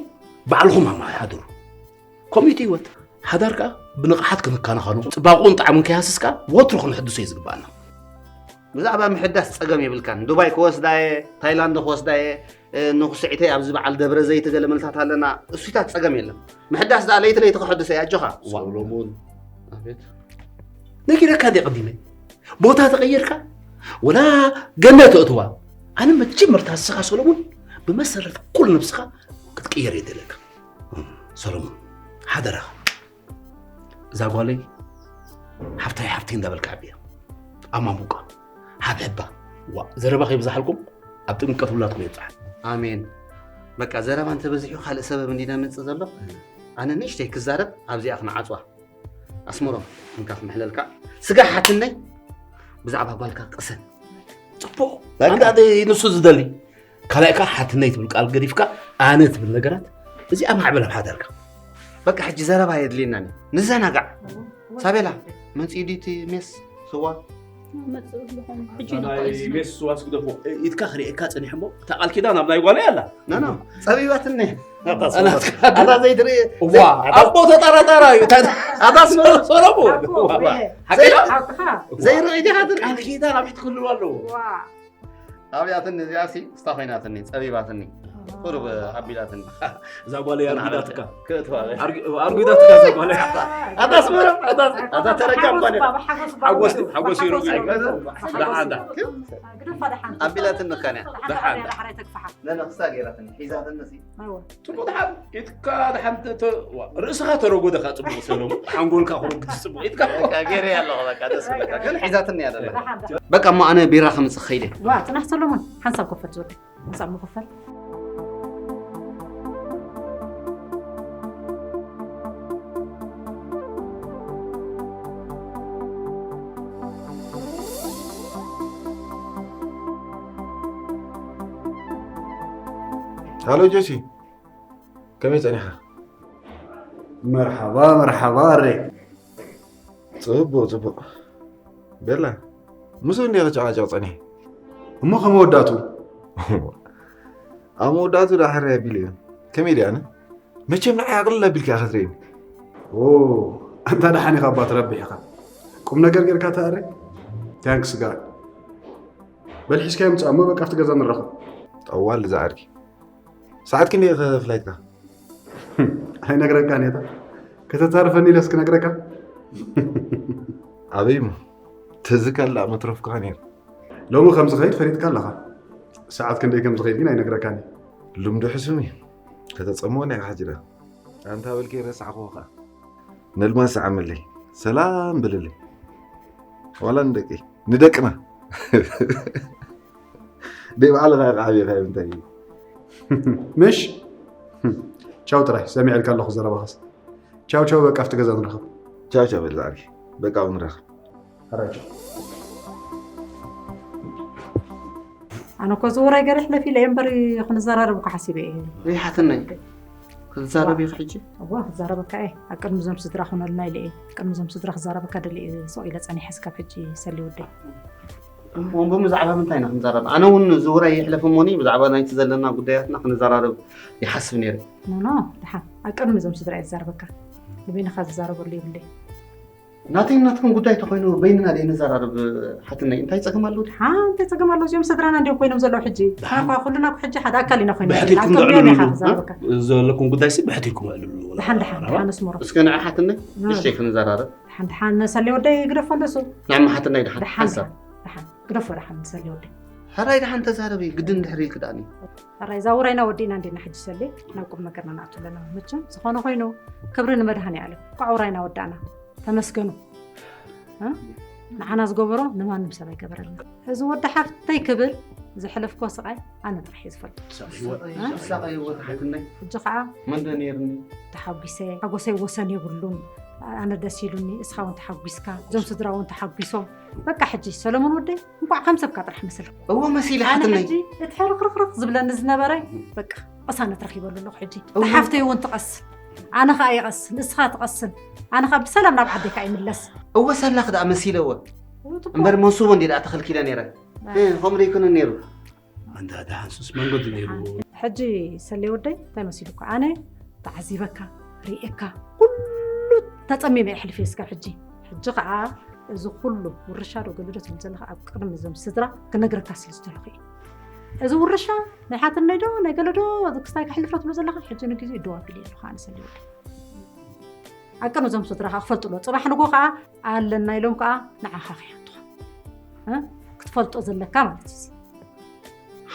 ባዕልኹም ኣመሓድሩ። ከምኡ እቲ ህይወት። ሓዳር ከኣ ብንቕሓት ክንከናኸኖ፣ ጽባቕኡን ጣዕሙን ከይሃስስ ከኣ ወትሩ ክንሕድሶ እዩ ዝግባኣና። ብዛዕባ ምሕዳስ ጸገም የብልካን። ዱባይ ክወስዳ እየ፣ ታይላንድ ክወስዳ እየ፣ እ፣ ንኹስዒተይ ኣብዚ በዓል ደብረ ዘይት ገለ መልታት ኣለና። እሱታት ጸገም የለን። ምሕዳስ ደኣ ለይቲ ለይቲ ክሕድሶ እየ፣ ኣጆኻ። ዋ። ሰሎሞን። ኣቤት። ነጊረካ ድየ ቀዲመ? ቦታ ተቐይርካ? ወላ ገነት ተእትዋ? ኣነ መጀመርታ ንስኻ ሰሎሞን ብመሰረት ኩሉ ነብስኻ ክትቅየር እየ ደለካ። ሰሎሞን፣ ሓደራኻ። እዛ ጓለይ ሓፍታይ ሓፍተይ እንዳበልካ ዓብያ። ኣማሙቃ፣ ሓብሕባ። ዋ፣ ዘረባ ከይብዛሓልኩም ኣብ ጥምቀት ውላድኩም የብጽሓ። ኣሜን። በቃ ዘረባ እንተበዚሑ ካልእ ሰበብ እንዲና ምጽእ ዘሎ። ኣነ ንእሽተይ ክዛረብ ኣብዚኣ ክንዓጽዋ። ኣስመሮም፣ እንካ ክምሕለልካ። ስጋ ሓትነይ ብዛዕባ ጓልካ ቅሰን። ፖ፣ በቃ። ኣንታ ንሱ ዝደሊ ካልኣይ ከኣ ሓትነይ ትብል ቃል ገዲፍካ ኣነ ትብል ነገራት፣ እዚኣ ማዕበል ኣብ ሓዳርካ። በቃ ሕጂ ዘረባ የድልየናን እዩ። ንዘናጋዕ። ሳቤላ፣ መጺኡ ድዩ እቲ ሜስ ስዋ? መጽኡ ኣለኹም። ሕጂ ናይ ሜስ ስዋ ስግደፎ። ኢድካ ክርእየካ ጸኒሐ እሞ፣ እታ ቃል ኪዳን ኣብ ናይ ጓለይ ኣላ። ኖ፣ ኖ፣ ጸቢባትኒ። ኣታ ዘይትርኢ፣ እዋ፣ ኣቦ ተጠራጣራ እዩ። ኣታ ኣስመሮ። ሰሎሞን፣ እዋ፣ ሓቂና? ዘይርኢ ዲኻ ትርኢ? ቃል ኪዳን ኣብ ኢድ ክህልዋ ኣለዎ። ኣብያትኒ እዚኣሲ፣ እስታ ኮይናትኒ፣ ጸቢባትኒ። ቁሩብ ኣቢላትኒ። እዛ ጓለይ ኣርጊዳትካ። ክትባለ። ኣርጊ-፣ ኣርጊዳትካ እዛ ጓለይ። ኣታ ኣስመሮ፣ ኣታ፣ ኣታ ተረጋም ጓለይ። ሓጎስ፣ ሓጎስ እዩ፣ ሓጎስ እዩ። ደሓን፣ ደሓን። ግደፋ፣ ደሓን። ኣቢላትኒ ካንያ። ደሓን፣ ደሓን። ደሓን፣ ደሓን። ተግፋሓ። ነነ ክሳ ገይራትኒ፣ ሒዛትኒ ሲ። ኣይወ። ጽቡቕ ደሓን፣ ኢድካ ደሓን ተ-፣ ተ-፣ ዋ፣ ርእስኻ ተረጎደኻ ጽቡቕ ሰሎሞን፣ ሓንጎልካ ክረጉድ ጽቡቕ ኢድካ። በቃ ገይረ ኣለኹ፣ በቃ ደስ በቃ፣ ግን ሒዛትኒ እያ ደላ። ደሓን፣ ደሓን። በቃ እሞ ኣነ ቢራ ክምጽእ ክኸይድ እየ። ዋ፣ ጽናሕ ሰሎሞን፣ ሓንሳብ ኮፈት ዝወደ። ሓንሳብ ምኽፈል። ሃሎ ጆሲ፣ ከመይ ጸኒኻ? መርሓባ፣ መርሓባ ኣሬ። ጽቡቕ፣ ጽቡቕ። ቤላ፣ ምስኡ እንድየ ክጨቓጨቕ ጸኒሐ። እሞ ከመ ወዳእቱ? ኣብ መወዳእቱ ደኣ ሕራይ ኣቢሉ እዩ። ከመይ ድየ ኣነ? መቸም ንዓይ ኣቕልል ኣቢልካ ኢኻ ትርእየኒ። ኦ፣ ኣንታ ደሓን ኢኻ እባ ትረብሕ ኢኻ። ቁም ነገር ጌርካ ተኣሪ። ታንክስ ጋድ። በል ሒዝካዮ ምጻእ እሞ በቃ ኣብቲ ገዛ ንራኸብ። ጠዋል እዛ ዓርኪ። ሰዓት ክንደይ ኢኻ ፍላይትካ? ኣይነግረካን እየ። ከተታርፈኒ ኢለስ ክነግረካ? ኣበይ እሞ? ተዝካል ደኣ መትረፍኩኻ ነይሩ። ሎሚ ከም ዝኸይድ ፈሊጥካ ኣለኻ። ሰዓት ክንደይ ከም ዝኸይድ ግን ኣይነግረካን እየ። ልምዱ ሕሱም እዩ። ከተጸምወኒ ኢኻ ሕጂ ደኣ። ኣንታ በልከ ረሳዕኩዎ ኸኣ። ነልማስ ዓመለይ። ሰላም በልለይ። ዋላ ንደቂ-፣ ንደቅና። ደይ ባዕልኻ ኢኻ ዓብኻ እንታይ እዩ? ምሽ? ቻው ጥራይ፣ ሰሚዐልካ ኣለኹ ዘረባኻስ። ቻው ቻው፣ በቃ ኣብቲ ገዛ ንራኸብ። ቻው ቻው በል ዛዕቢ። በቃ ኣብኡ ንራኸብ። ሕራይ ቻው። ኣነ እኮ ዝውራይ ገለ ሕለፍ ኢለ እየ እምበር ክንዘራረብ እኮ ሓሲበ እየ። ይሓትነይ። ክትዛረብ ኢኺ ሕጂ? እዋ፣ ክዛረበካ እየ። ኣብ ቅድሚ እዞም ስድራ ኩነልና ኢለ እየ። ቅድሚ እዞም ስድራ ክዛረበካ ደለ እየ ስቕ ኢለ ጸኒሐ ስካብ ሕጂ ሰሊ ወደይ። እሞ ብዛዕባ ምንታይ ኢና ክንዘራረብ? ኣነ እውን ዝውራይ ይሕለፍ እሞኒ ብዛዕባ ናይቲ ዘለና ጉዳያትና ክንዘራረብ ይሓስብ ነይረ። ኖ፣ ኖ፣ ደሓን። ኣብ ቅድሚ እዞም ስድራ እየ ዝዛረበካ። ንበይንኻ ዝዛረበሉ የብለይ። ናተይን ናትኩም ጉዳይ ተኾይኑ በይንና ደይ ንዘራረብ ሓትነይ፣ እንታይ ጸገም ኣለዎ? ደሓን፣ እንታይ ጸገም ኣለዎ? እዚኦም ስድራና እንዲዮም ኮይኖም ዘለዉ ሕጂ። ደሓን። እኳ ኩልና እኮ ሕጂ ሓደ ኣካል ኢና ኮይና ብሕቲ ዘለና። ኢልኩም ኣብ ቅድሚኦም ዘዕልሉሉ፣ ኢኻ እ? ዝዛረበካ። ዘለኩም ጉዳይ ሲ ብሕቲ ኢልኩም ኣዕልሉሉ፣ ወላ ዝሓን፣ ደሓን፣ ሓራባ። ደሓን፣ ኣስመሮ። እስከ ንዓ ሓትነይ፣ እ። ንእሽተይ ክንዘራረብ። ደሓን፣ ደሓን፣ ሰሌ ወደይ ግደፎ እንደሱ። ንዓማ ሓትነይ፣ ደሓን፣ ደሓን፣ ሓንሳብ። ደሓን፣ ደሓን። ግደፎ፣ ደሓን፣ ሰሌ ወደይ። ሕራይ ደሓን ተዛረቢ፣ ግድን ድሕሪ ኢልክ ደኣኒ። ሕራይ፣ እዛ ውራይና ወዲእና እንዴና ሕጂ ሰሌ፣ ናብ ቁም ነገርና ንኣቱ ኣለና። መቸም፣ ዝኾነ ኮይኑ፣ ክብሪ ንመድሃኔ ኣለም። እንኳዕ ውራይና ወዳእና። ተመስገኑ። እ? ንዓና ዝገበሮ ንማንም ሰብ ኣይገበረልና። እዚ ወዲ ሓፍተይ ክብል ዝሕለፍክዎ ስቓይ ኣነ ጥራሕ እየ ዝፈልጦ። ሳቐይዎ፣ እ? ሳቐይዎ፣ ሓትነይ። ሕጂ ኸዓ መን ዶ ነይርኒ? ተሓጒሰ፣ ሓጎሰይ ወሰን የብሉን። ኣነ ደስ ኢሉኒ፣ እስኻ እውን ተሓጒስካ፣ እዞም ስድራ እውን ተሓጒሶም። በቃ ሕጂ ሰሎሞን ወደይ እንኳዕ ከም ሰብካ ጥራሕ መሰልኩ። እዎ መሲለ ኣነ ሓትነይ። ሕጂ እቲ ሕርኽርኽርኽ ዝብለኒ ዝነበረ በቃ ቅሳነት ረኺበሉ ኣለኹ ሕጂ። እዎ። እታ ሓፍተይ እውን ትቐስን። ኣነ ኸኣ ይቐስን፣ ንስኻ ትቐስን። ኣነ ኸኣ ብሰላም ናብ ዓደይ ከኣ ይምለስ። እወ ሳላኽ ደኣ መሲለወ። እምበር መንሱቦ እንዲ ደኣ ተኸልኪለ ነይረ። እ፣ ከምኡ ደይኮነን ነይሩ። ኣንታ ደሓን ሱስ መንገዱ ነይሩ። ሕጂ ሰሌ ወደይ እንታይ መሲሉካ? ኣነ ተዓዚበካ፣ ርእየካ፣ ኩሉ ተጸሚመ እየ ኣሕሊፈ እስካብ ሕጂ። ሕጂ ኸኣ እዚ ኩሉ ውርሻ ዶ ገለ ዶ ትብል ዘለኻ ኣብ ቅድሚ እዞም ስድራ ክነግረካ ስለ ዝደለኹ እየ። እዚ ውርሻ ናይ ሓትነይ ዶ ናይ ገለ ዶ ክስታይ ከሕልፍ ዶ ትብሎ ዘለኻ ሕጂ ንግዜኡ ደው ኣቢለ ኣለኹ ኣነ ሰሌ ወደይ። ኣብ ቅድሚ እዞም ስድራኻ ክፈልጡ ኣለዎ። ጽባሕ ንግሆ ከኣ ኣለና ኢሎም ከኣ ንዓኻ ክሓቱኻ። እ? ክትፈልጦ ዘለካ ማለት እዩ።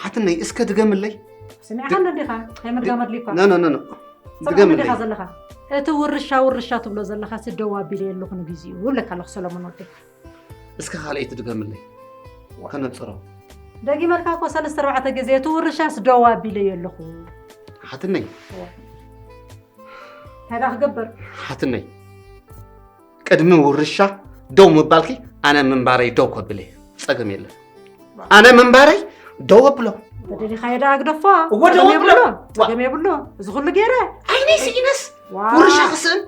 ሓትነይ እስከ ድገምለይ። ስሚዕካ ኣሎ እንዲኻ? ናይ ምድጋም ኣድልዩካ? ኖ፣ ኖ፣ ኖ፣ ኖ። ሰምዓኒ ድገምለይ። ዲኻ ዘለኻ? እቲ ውርሻ፣ ውርሻ ትብሎ ዘለኻ ሲ ደው ኣቢለ ኣለኹ ንግዜኡ እብለካ ኣለኹ ሰሎሞን ወደይ። እስከ ካልኣይቲ ድገምለይ። ከነጽሮ። ደጊመልካ እኮ ሰለስተ ኣርባዕተ ግዜ እቲ ውርሻስ ደው ኣቢለዮ ኣለኹ። ሓትነይ። እዋ። እንታይ ደኣ ክገብር? ሓትነይ። ቅድሚ ውርሻ ደው ምባልኪ ኣነ ምንባረይ ደው ከብል እየ። ጸገም የለን። ኣነ ምንባረይ ደው ኣብሎ። በደሊኻዮ ደኣ ግደፎ። እወ፣ ደው ጸገም ኣብሎ። የብሉን። ዋ። ጸገም የብሉን። እዚ ኩሉ ገይረ። ዓይነይ ስኢነስ ዋ። ውርሻ ክስእን።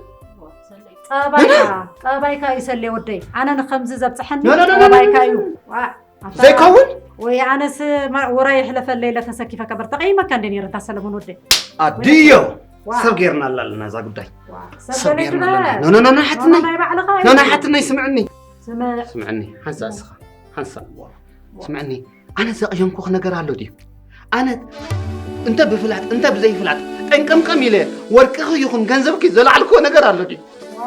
ጸባይካ፣ ጸባይካ እዩ ሰሌ ወደይ። ኣነ ንኸምዚ ዘብጽሐኒ ኖ፣ ኖ፣ ኖ፣ ኖ፣ ጸባይካ ኖ፣ እዩ። ኖ። ዋ፣ ኣታ ዘይከውን? ወይ ኣነስ ማ-፣ ውራይ ይሕለፈለይ ኢለ ተሰኪፈካ በር ተቐይመካ እንደ ነይረ እንታ ሰለሞን ወደይ። ኣድዮ። ዋ። ሰብ ጌርና ኣላ ኣለና እዛ ጉዳይ። ዋ፣ ሰብ ሰብ ገለ ጌርና ግበር። ኣለና። ኖ፣ ኖ፣ ኖ፣ ኖ፣ ኖ፣ ሓትነይ። ናይ ባዕልኻ ኖ፣ ኖ፣ እዩ። ሓትነይ ስምዕኒ። ስምዕ። ስምዕኒ። ሓንሳእ እስኻ። ሓንሳእ። ስምዕኒ። ኣነ ዘቕየምኩኽ ነገር ኣሎ ድዩ? ኣነ እንተ ብፍላጥ እንተ ብዘይፍላጥ ጠንቀምቀም ኢለ ወርቅኺ ይኹን ገንዘብኪ ዘላዕልክዎ ነገር ኣሎ ድዩ?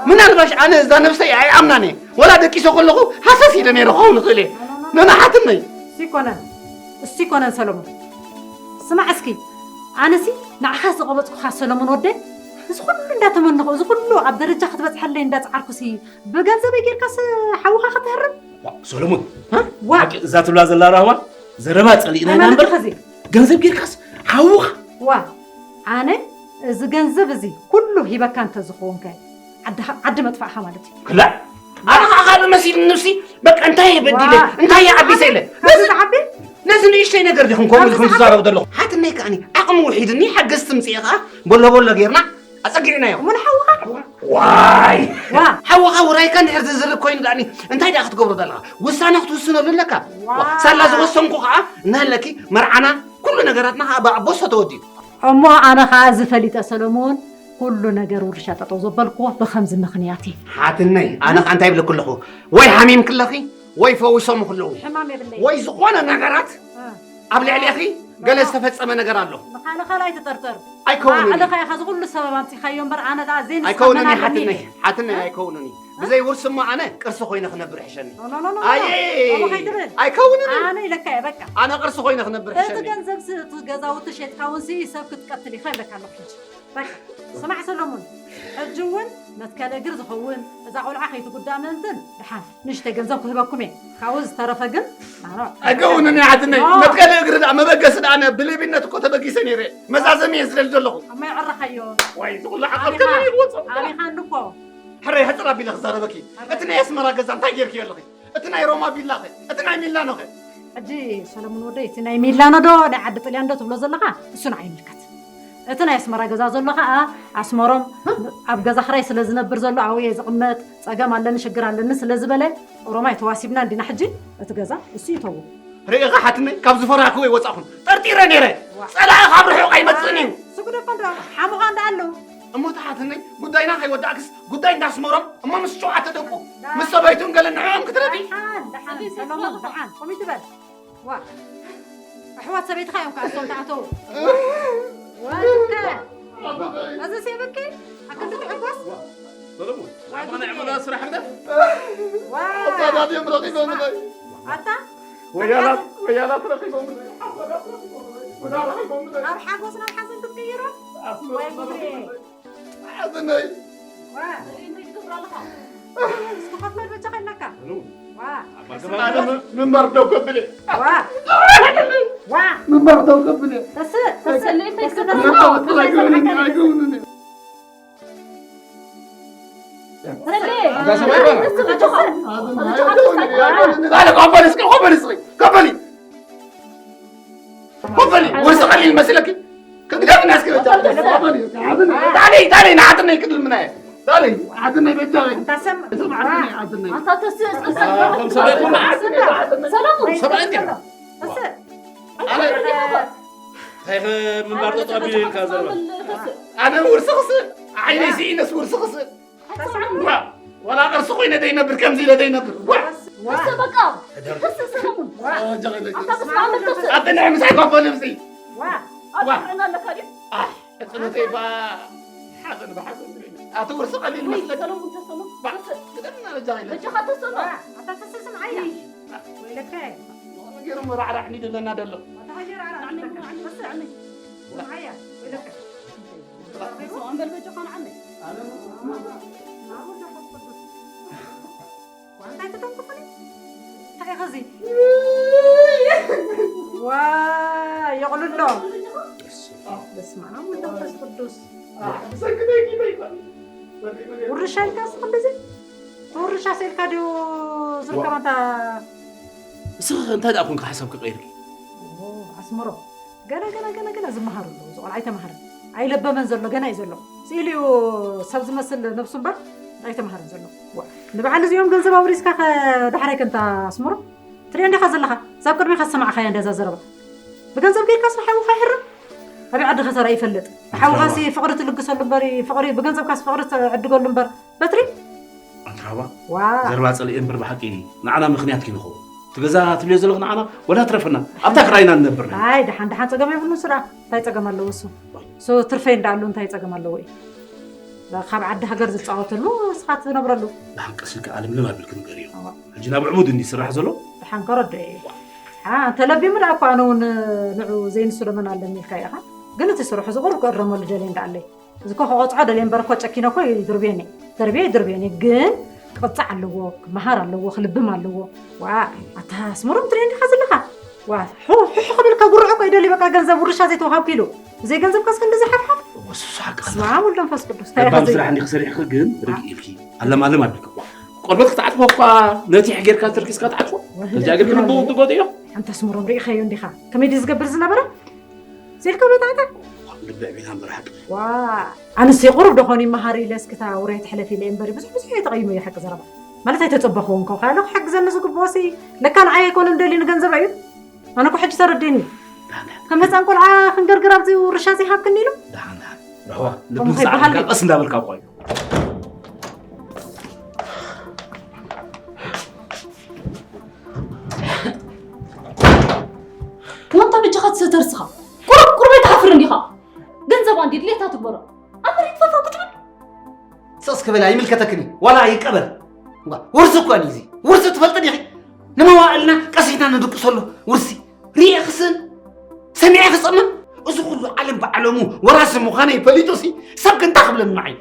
ምናልባሽ ኣነ እዛ ነብሰይ ኣይኣምናን እየ። ወላ ደቂሰ ከለኹ ሃሰስ ኢለ ነይረ ክኸውን ይኽእል እየ። ኖ፣ ኖ፣ ኖ፣ ኖ። ኖ፣ ንሓትነይ። እሱ ይኮነን። እሱ ይኮነን ሰሎሞን። ስማዕ እስኪ፣ ኣነሲ ንዓኻ ዝቐበጽኩኻ ሰሎሞን ወደይ፣ እዚ ኩሉ እንዳተመነኹ፣ እዚ ኩሉ ኣብ ደረጃ ክትበጽሐለይ እንዳጸዓርኩሲ፣ ብገንዘበይ ጌርካስ ሓውኻ ከተህርም? ዋ፣ ሰሎሞን፣ እ? ዋ። ሓቂ እዛ ትብላ ዘላ ራህዋ ዘረባ ጸሊእና ኢና ሃይማኖት እምበር፣ ከዚ። ገንዘብ ጌርካስ ሓውኻ? ዋ፣ ኣነ እዚ ገንዘብ እዚ ኩሉ ሂበካ እንተ ዝኾንከ፣ ዓድኻ-፣ ዓዲ መጥፋእኻ ማለት እዩ። ክላእ፣ ኣነ ኸዓ ካልእ መሲሉ ንብሲ፣ በቃ እንታይ እየ በዲለ? ዋ። እንታይ እየ ዓቢሰ ኢለ? ካብዚ ነዚ፣ ዝዓቢ? ነዚ ንእሽተይ ነገር ዲኹም ከምኡ ካብዚ ኢልኩም ዝዓቢ? ትዛረቡ ዘለኹም? ሓትነይ ከዓኒ ዓቕሚ ውሒድኒ ሓገዝ ትምፅኢ ኸዓ በሎ በሎ ጌርና ኣጸጊዕናዮ። እሞ ንሓውኻ? ዋይ! ዋ! ሓውኻ ውራይካ እንድሕር ዝዝርግ ኮይኑ ደኣኒ እንታይ ደኣ ክትገብሮ ዘለኻ? ውሳነ ክትውስነሉ ኣለካ። ዋ! ሳላ ዝወሰንኩ ኸዓ እናሃለኪ መርዓና ኩሉ ነገራትና ኸዓ ብኣቦ እሶ ተወዲኡ። እሞ ኣነ ኸዓ እዚ ፈሊጠ ሰለሞን፣ ኩሉ ነገር ውርሻ ጠጠው ዘበልክዎ ብኸምዚ ምኽንያት እዩ። ሓትነይ፣ ኣነ ኸዓ እንታይ ይብለኪ ኣለኹ? ወይ ሓሚምኪ ኣለኺ፣ ወይ ፈዊሶምኺ ኣለዉ። ሕማም የብለይ። ወይ ዝኾነ ነገራት እ። ኣብ ልዕሌኺ ገለ ዝተፈጸመ ነገር ኣሎ። ንኻልእ ካልእ ኣይትጠርጥር። ኣይከውንን እዩ። ባዕልኻ ኢኻ እዚ ኩሉ ሰበብ ኣምጺኻዮ እምበር ኣነ ደኣ ዘይንስኻ ኣይከውንን መን እዩ ኣለኒ? ሓትነይ፣ ሓትነይ እ? ኣይከውንን እዩ። እ? ብዘይ ውርስማ ኣነ ቅርሲ ኮይነ ክነብር ይሕሸኒ። ኖ፣ ኖ፣ ኖ፣ ኖ፣ ኖ። ኣየ! ከምኡ ከይትብል። ኣይከውንን እዩ። ኣነ ኢለካ እየ በቃ። ኣነ ቅርሲ ኮይነ ክነብር እቲ ይሕሸኒ። ገንዘብ ስ-፣ እቲ ገዛውቲ ሸጥካ እውን ሲ ሰብ ክትቀትል ኢኻ ይብለካ ኣለኹ ሕጂ። በቃ፣ ስማዕ ሰሎሞን፣ ሕጂ እውን መትከል እግሪ ዝኸውን፣ እዛ ቆልዓ ከይትጉዳእ ምእንትን፣ ደሓን ንእሽተይ ገንዘብ ክህበኩም እየ። ካብኡ ዝተረፈ ግን፣ ኣነ ኣይከውንን እየ ሓትነይ። ኖ። መትከል እግሪ ደኣ፣ መበገሲ ደኣ፣ ኣነ ብሌብነት እኮ ተበጊሰ ነይረ። መዛዘሚ እየ ዝደሊ ዘለኹ። እሞ የዕረኻዮ። ዋይ፣ እዚ ኩሉ ዓቐብ ኣቢኻ፣ ከመይ ይወጾ? ኣቢኻ እንድኮ። ሕረይ፣ ሕጽር ኣቢለ ክዛረበኪ። ኣበይ? እቲ ናይ ኣስመራ ገዛ እንታይ ጌርክዮ ኣለኺ? እቲ ናይ ሮማ ቪላኸ? እቲ ናይ ሚላኖኸ? ሕጂ ሰለሙን ወደይ፣ እቲ ናይ ሚላኖ ዶ ናይ ዓዲ ጥልያን ዶ ትብሎ ዘለኻ? እሱ ንዓይ ይምልከት። እቲ ናይ ኣስመራ ገዛ ዘሎ ኸኣ ኣስመሮም ኣብ ገዛ ክራይ ስለ ዝነብር ዘሎ ኣብኡ እየ ዝቕመጥ፣ ጸገም ኣለኒ፣ ሽግር ኣለኒ ስለ ዝበለ ኦሮማይ ተዋሲብና እንዲና ሕጂ እቲ ገዛ እሱ ይተዎ። ርኢኻ ሓትነይ፣ ካብ ዝፈራህክዎ ኣይወጻኹን። ጠርጢረ ነይረ። ዋ። ጸላኢ ካብ ርሑቕ ኣይመጽእን እዩ። ስጉደፋ እንዳ ሓሙኻ እንዳ ኣለዉ። እሞ ተሓትነይ፣ ጉዳይና ከይወዳእክስ፣ ጉዳይ እንዳስመሮም፣ እሞ ምስ ሸውዓተ ደቁ፣ ዳ-፣ ምስ ሰበይቱን ገለን ንዕኦም ክትረዲ? ደሓን፣ ደሓን፣ ሰሎሞን፣ ደሓን፣ ከምኡ ይትበል። ዋ፣ ኣሕዋት ሰበይትኻ እዮም ከኣ እሶም ተኣተዉ። ዋ፣ ልከ። እዚ ሴብኪ፣ ኣክንዲ ትሕጎስ? ሰለሙን፣ ዋይ፣ ኣማና ጉድ ዕመላ እየ። ስራሕ እንደ? ዋ። ኣሳዳድ እዮም ረኺቦም ስማ። ኣታ? ወያላት፣ ወያላት ረኺቦም። ወያላት ረኺቦም። ወያላት ረኺቦም። ናብ ሓጎስ ናብ ሓዘን ክትቅይሮ? ኣስመራ ወይ ጉድ። ሓዘነይ። ዋ። እስኪ ከፈል በጃ ከለካ። ዋ። ኣነ ም-፣ ምንባር ደው ከብል እየ። ዋ። ዋ። ምንባር ደው ከብል እየ። ተስእ፣ ተስእ፣ ተስእ፣ ተስእ፣ ተስእ፣ ተስእ፣ ተስእ፣ ተስእ፣ ተስእ፣ ተስእ፣ ተስእ፣ ተስእ፣ ተስእ፣ ተስእ፣ ሰሌ፣ ኣታ ሰብኣይ ባና። ንሱ በጃኻ። ኣታ በጃኻ። ኣታ በጃኻ። ኣታ በጃኻ። ኣታ በጃኻ። ኮፈሊ እስኪ፣ ኮፈሊ እስኪ፣ ኮፈሊ። ኮፈሊ፣ ወርሲ ቀሊል መሲለኪ? ክግደፍና እስኪ በጃ። ኮፈሊ። ዳለይ፣ ዳለይ፣ ንዓትነይ ክድልምና እየ። ዳለይ፣ ዓትነይ በጃ። ኣታ ሰም-፣ እዚ መዓትነይ፣ ዓትነይ። ኣታ ተስ-፣ እስኪ ኣታ ሰም-፣ ከም ሰብኣይ ኮና ዓትነይ፣ ዓትነይ። ሰላም። ሰብኣይ እንዲና። እሰ-፣ ኣነ እንታይ ኸ ምንባር ጠጠው ኣቢሉ ኢልካ ዘለኻ? ኣነ ውርሲ ክስእ፣ ዓይነይ ስኢነስ ውርሲ ክስእ። ዋ፣ ወላ ቅርሲ ኮይነ ደይነብር፣ ከምዚ ኢለ ደይነብር። ዋ። ዋ። እሰ በቃ። እሰ ሰለሙን። ዋ። ኣታ በስመ ኣብ መንፈስ። ኣበና ምሳይ ኮፈ ልብሲ። ዋ። ዋ። ኣጥዕና ኣለካ ድዩ? ኣይ፣ ሕጽኖተይ ባ-፣ ሓዘን ብሓዘን ዝብል። ኣቲ ውርሲ ቀሊል ወይ መስለካ? ሰለሙን ተሰሎ። ባ-፣ ተሰ-፣ ግደፍና በጃኻ ኢለ። በጃኻ ተሰሎ። ዋ፣ ኣታ ተሰስም ዓያ። እይ። ወይለከ። ንገሩ መራዕራዕ ኒደለና ደሎ። ኣታ ሃጀር ዓራ። ንዓመይ፣ ንዓመይ፣ ንዓመይ። ንዓያ፣ ወይለከ። ንሱ ኣንበል በጃኻ ንዓመይ። ኣነ እንታይ ትተንኩፍኒ? እንታይ ኢኻ እዚ? ዋ፣ የቕልሎ። በስመ ኣብ ወወልድ ወመንፈስ ቅዱስ። ውርሻ ኢልካ እስኺ እንደዚ? ውርሻ ሰኢልካ ድዩ ዝርከብ ኣንታ? እስኺ እንታይ ደኣ ኮንካ ሓሳብ ክቀይርኪ? ኣስመሮ፣ ገና ገና ገና ገና ዝመሃር ኣሎ። እዚ ቆልዓ ኣይተማሃረን፣ ኣይለበመን ዘሎ፣ ገና እዩ ዘሎ። ስኢሉ እዩ ሰብ ዝመስል ነብሱ እምበር ኣይተማሃረን ዘሎ። ንበዓል እዚኦም ገንዘብ ኣውሪስካ ከ ዳሕራይ ከንታ ኣስመሮ ትሪኦ እንዲኻ ዘለኻ። እዛ ኣብ ቅድሚኻ ዝሰማዕኻያ እንዳ እዛ ዘረባ ብገንዘብ ጌርካ ስራሕ ሓውኻ ይሕረም። ኣበይ ዓዲ ከተራ ይፈልጥ። ሓውኻሲ ፍቕሪ ትልግሰሉ እምበር፣ ፍቕሪ ብገንዘብካስ ፍቕሪ ትዕድገሉ እምበር በትሪ ኣንትራባ ዋ ዘረባ ጸሊኤ እምበር ብሓቂ ንዓና ምኽንያት ኪንኸው ትገዛ ትብልዮ ዘለኽ ንዓና ወላ ትረፈና ኣብታ ክራይና ንነብር ኣይ ደሓን ደሓን ጸገም የብሉን ስራ እንታይ ጸገም ኣለዎ እሱ እሱ ትርፈይ እንዳኣሉ እንታይ ጸገም ኣለዎ እዩ ካብ ዓዲ ሃገር ዝጻወተሉ እስኻ ትነብረሉ ብሓቂ ስልኪ ኣለምለም ኣቢልክ ንገር እዩ ሕጂ ናብ ዕቡድ እንዲ ስራሕ ዘሎ ደሓን ከረዶ እዩ እንተ ለቢሙ ደኣ እኮ ኣነ እውን ንዑ ዘይንሱ ደመን ኣለኒ ኢልካ ኢኻ ግን እቲ ስርሑ ዝቕርብ ክእረመሉ ደልየ እንዳኣለይ እዚ እኮ ክቐፅዖ ደልየ እምበር እኮ ጨኪነ እኮ ይድርብየኒ ደርብየ ይድርብየኒ ግን ክቕፃዕ ኣለዎ ክመሃር ኣለዎ ክልብም ኣለዎ ዋ ኣታ ኣስመሮም ትሪኦ እንዲኻ ዘለኻ ዋ ሑሑ ክብልካ ጉርዑ እኮ ይደሊ በቃ ገንዘብ ውርሻ ዘይተዋሃብኩ ኢሉ ብዘይ ገንዘብካ እስከ እንደዚ ሓፍሓፍ ወስሱ ሓቂ ስማ ወልድ መንፈስ ቅዱስ እንታይ ኢኻ ለባም ስራሕ ዘይትብል? እንዲኺ ሰሪሕኺ ግን ርግእ ኢልኪ ኣለማለም ኣቢልኪ እኳ ቆርበት ክትዓጥፎ እኳ ነቲሕ ጌርካ ተርኪስካ ትዓጥፎ ከዚኣ ግን ክልቡ ትጎጥዮ ሓንቲ ኣስመሮም ርኢኻዮ እንዲኻ ከመይ ድዩ ዝገብር ዝነበረ ስኢልካ ቤታዕታ ልቢ ዕቢና እምበር ሓቂ ዋ ኣነስ የቑርብ ዶ ኾን ይመሃር ኢለ እስክታ ውራይ ትሕለፍ ኢለ እምበሪ ብዙሕ ብዙሕ እየ ተቐይመዮ ሓቂ ዘረባ ማለት ኣይተፀበኽዎን ከው ካለ ክሕግዘኒ ዝግብኦ ሲ ለካ ንዓይ ኣይኮነን ደልዩ ንገንዘብ እዩ ኣነ እኮ ሕጂ ተረዲእኒ ከም ህፃን ቆልዓ ክንገርግር ኣብዚ ውርሻ እዚ ሃብክኒ ኢሉ ደሓን ደሓን ርሕዋ ልቢ ከምኡ ከይበሃል ሰዓት ግን። ቀስ እንዳበልካ ቆዩ ወንታ በጃኻ ትሰተር ስኻ ቁሩብ ቁሩብ ኣይትሓፍርን ዲኻ ገንዘባ እንዲ ድሌታ ትግበሮ ኣብ መሬት ፈፋ ክትብል ስቕስ ክበል ኣይምልከተክን እዩ ዋላ ይቀበል ዋ፣ ውርሲ እኮ እዩ እዚ ውርሲ ትፈልጥ ዲኺ ንመዋእልና ቀሲትና ንድቅሰሉ ውርሲ ርየ ክስን ሰሚዐ ክፀምም እዚ ኩሉ ዓለም ብዓለሙ ወራሲ ምዃነይ ፈሊጡ ሲ ሰብ ክንታ ክብለኒ ንዓይ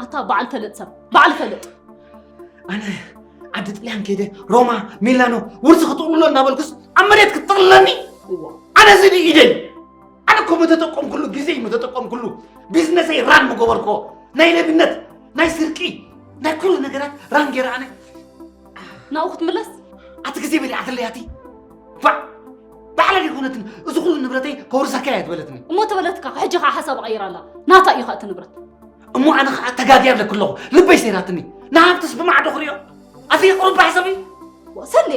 ኣታ በዓል ፈለጥ ሰብ በዓል ፈለጥ ኣነ ዓዲ ጥልያን ከይደ ሮማ ሚላኖ ውርሲ ክጥቕልሎ እናበልኩስ ኣብ መሬት ክትጥቕልለኒ ኣነ እዚ ድዩ ኢደይ ኣነ እኮ ምተጠቀምኩሉ ግዜ ምተጠቀምኩሉ ቢዝነሰይ ራን ምገበርኮ ናይ ለብነት ናይ ስርቂ ናይ ኩሉ ነገራት ራን ገይረ ኣነ ናብኡ ክትምለስ ኣቲ ግዜ በሊዓትለይ ኣቲ ባዕ ባዕላ ደይኮነትን እዚ ኩሉ ንብረተይ ከውርሰካ እያ ትበለትኒ እሞ ተበለትካ ሕጂ ከዓ ሓሳብ ቀይራ ኣላ ናታ እዩ ከዓ እቲ ንብረት እሞ ኣነ ከዓ ተጋግየ ኣለኩ ኣለኹ ልበይ ሰይራትኒ ንሃብትስ ብማዕዶ ክሪኦ ኣቲ ቁሩብ ባሕሰብ እዩ ሰሌ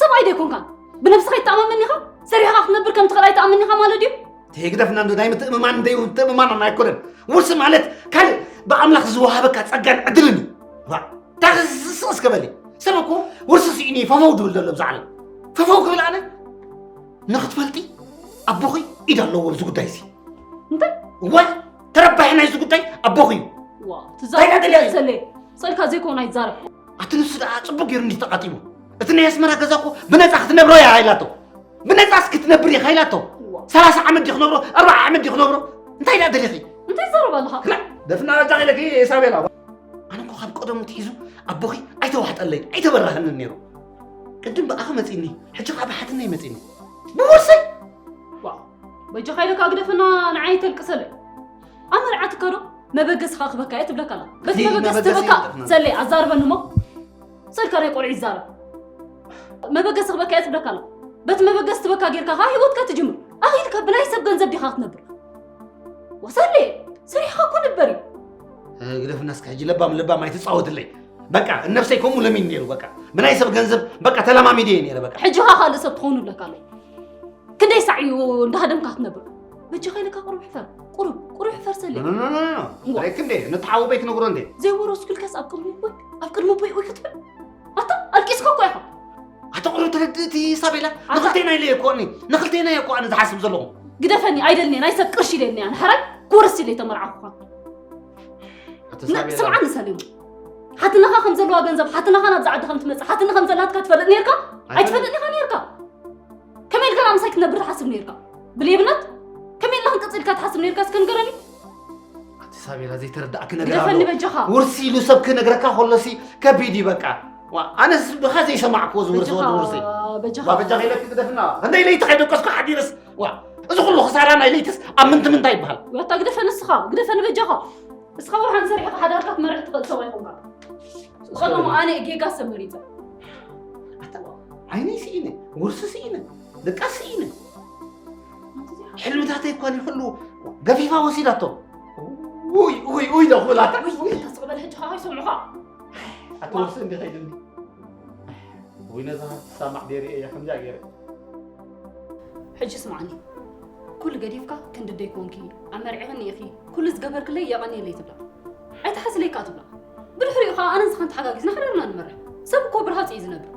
ሰብኣይ ደይኮንካን ብነብስኻ ይተኣማመን ኢኻ ሰሪሕኻ ክትነብር ከም ትኽእል ኣይተኣምን ኢኻ ማለት ድዩ ተይግደፍና እንዶ ናይ ምትእምማን እንደይ ምትእምማን ኣይኮነን ውርሲ ማለት ካልእ ብኣምላኽ ዝወሃበካ ጸጋን ዕድልን እዩ እንታይ ስቕ እስከ በሊ ሰብ እኮ ውርሲ ስኢኑ እዩ ፈፈው ድብል ዘሎ ብዛዕለ ፈፈው ክብል ኣነ ንክትፈልጢ ኣቦኺ ኢድ ኣለዎ ኣብዚ ጉዳይ እዚ እንታይ እዋይ ተረባሒ ናይዚ ጉዳይ ኣቦኺ እዩ ትዛረብ ሰለ ፀልካ ዘይኮን ኣይዛረብ ኣቲ ንሱ ደኣ ፅቡቅ ገይሩ እንዲ ተቃጢቡ እቲ ናይ ኣስመራ ገዛ እኮ ብነፃ ክትነብሮ እያ ኢላቶ ብነፃስ ክትነብር ኢኻ ኢላቶ ሰላሳ ዓመት ድዩ ክነብሮ ኣርባዓ ዓመት ድዩ ክነብሮ እንታይ ደኣ ደሊኺ እንታይ ትዛረብ ኣለኻ ደፍና ጃ ኢለኪ ሳቤላ ኣነ እኮ ካብ ቀደሙ ትሒዙ ኣቦኺ ኣይተዋሕጠለይ ኣይተበራህንን ነይሩ ቅድም ብኣኺ መፂኒ ሕጂ ከዓ ብሓትነይ መፂኒ ብወርሰይ በጃኻ ኢለካ ግደፈና ንዓይ ተልቅሰለይ ኣብ መርዓትካ ዶ መበገስኻ ክበካ እየ ትብለካ ኣላ በቲ መበገስ ትበካ ሰለይ ኣዛርበኒ እሞ ሰልካ ናይ ቆልዑ ይዛረብ መበገሲ ክበካ እየ ትብለካ ኣላ በቲ መበገሲ ትበካ ጌርካ ከዓ ሂወትካ ትጅምር ኣኺልካ ብናይ ሰብ ገንዘብ ዲኻ ክትነብር ወሰሌ ሰሪሕኻ እኮ ንበር እዩ ግደፍና እስከ ሕጂ ለባም ለባም ኣይትፃወትለይ በቃ ነብሰይ ከምኡ ለሚን ነይሩ በቃ ብናይ ሰብ ገንዘብ በቃ ተለማሚደ እየ ነይረ በቃ ሕጂ ኻ ካልእ ሰብ ትኾኑ ኣለካ ኣሎ ክንደይ ሳዕ እዩ እንዳሃደምካ ክትነብር በጃኻ ኢለካ ቁሩብ ሕፈር ቁሩብ ቁሩብ ሕፈር ሰሌ ኖ ኖ ኖ ኖ ኖ ኖ ክንደይ ነቲ ሓወቦይ ክነግሮ እንዴ ዘይወረስኩ ኢልካስ ኣብ ቅድሚ ኣቦይ ኣብ ቅድሚ ኣቦይ ኡይ ክትብል ኣታ ኣልቂስካ እኮ ኢኻ ኣታ ቁሩብ ተረድእ እቲ ሳቤላ ንኽልቴና ኢለ እኮ እኒ ንኽልቴና እየ እኮ ኣነ ዝሓስብ ዘለኹ ግደፈኒ ኣይደልኒ ናይ ሰብ ቅርሺ ኢለ እኒ ኣነ ሕራይ ክወርስ ኢለ ተመርዓኹኻ ስምዓኒ ሰሌ ሓትነኻ ከም ዘለዋ ገንዘብ ሓትነኻ ናብዚ ዓዲ ከም ትመፅእ ሓትነ ከም ዘላትካ ትፈልጥ ነርካ ኣይትፈልጥ ኢኻ ነርካ ከመይ ኢልካ ምሳይ ክትነብር ትሓስብ ነርካ ብሌብነት ከመይ ኢልካ ክንቅፅል ኢልካ ትሓስብ ነርካ እስከ ንገረኒ ኣቲ ሳቤላ ዘይተረዳእኪ ነገር ኣሎ ግደፈኒ በጃኻ ውርሲ ኢሉ ሰብ ክነግረካ ከሎሲ ከቢድ እዩ በቃ ዋ ኣነስ ብኻ ዘይሰማዕክዎ ዝውርሲ ወዲ ውርሲ በጃኻ ዋ በጃኻ ኢለኪ ግደፍና ክንደይ ለይቲ ከይደቀስኩ ሓዲርስ ዋ እዚ ኩሉ ክሳራ ናይ ለይትስ ኣብ ምንቲ ምንታይ ይበሃል ዋታ ግደፈ ንስኻ ግደፈኒ በጃኻ እስኻ ወርሓን ሰሪሕኻ ሓዳርካ ትመርሕ ትኽእል ሰብ ኣይኮንካ ብቐደሙ ኣነ ጌጋ ሰብ መሪፀ ዓይነይ ስኢነ፣ ውርሲ ስኢነ፣ ደቃስ ስኢነ። ሕልምታተይ እኳ ንኹሉ ገፊፋ ወሲዳቶ። ውይ ውይ ውይ ዶ ክብላታ። ውይ ተስቕበል ሕጂ ከዓ ይሰምዑኻ። ኣቲ ውርሲ እንዲ ከይድኒ። ውይ ነዛ ሳማዕ ደይረ እያ ከምዚኣ ገይረ። ሕጂ ስምዓኒ፣ ኩሉ ገዲፍካ ክንድደይ ኮንኪ ኣመርዒኽኒ ኢኺ፣ ኩሉ ዝገበርክለይ የቐንየለይ ትብላ። ኣይትሓስለይ ከኣ ትብላ። ብድሕሪኡ ከኣ ኣነን ንስኻን ተሓጋጊዝና ሓዳርና ንመርሕ። ሰብ እኮ ብርሃጽ እዩ ዝነብር።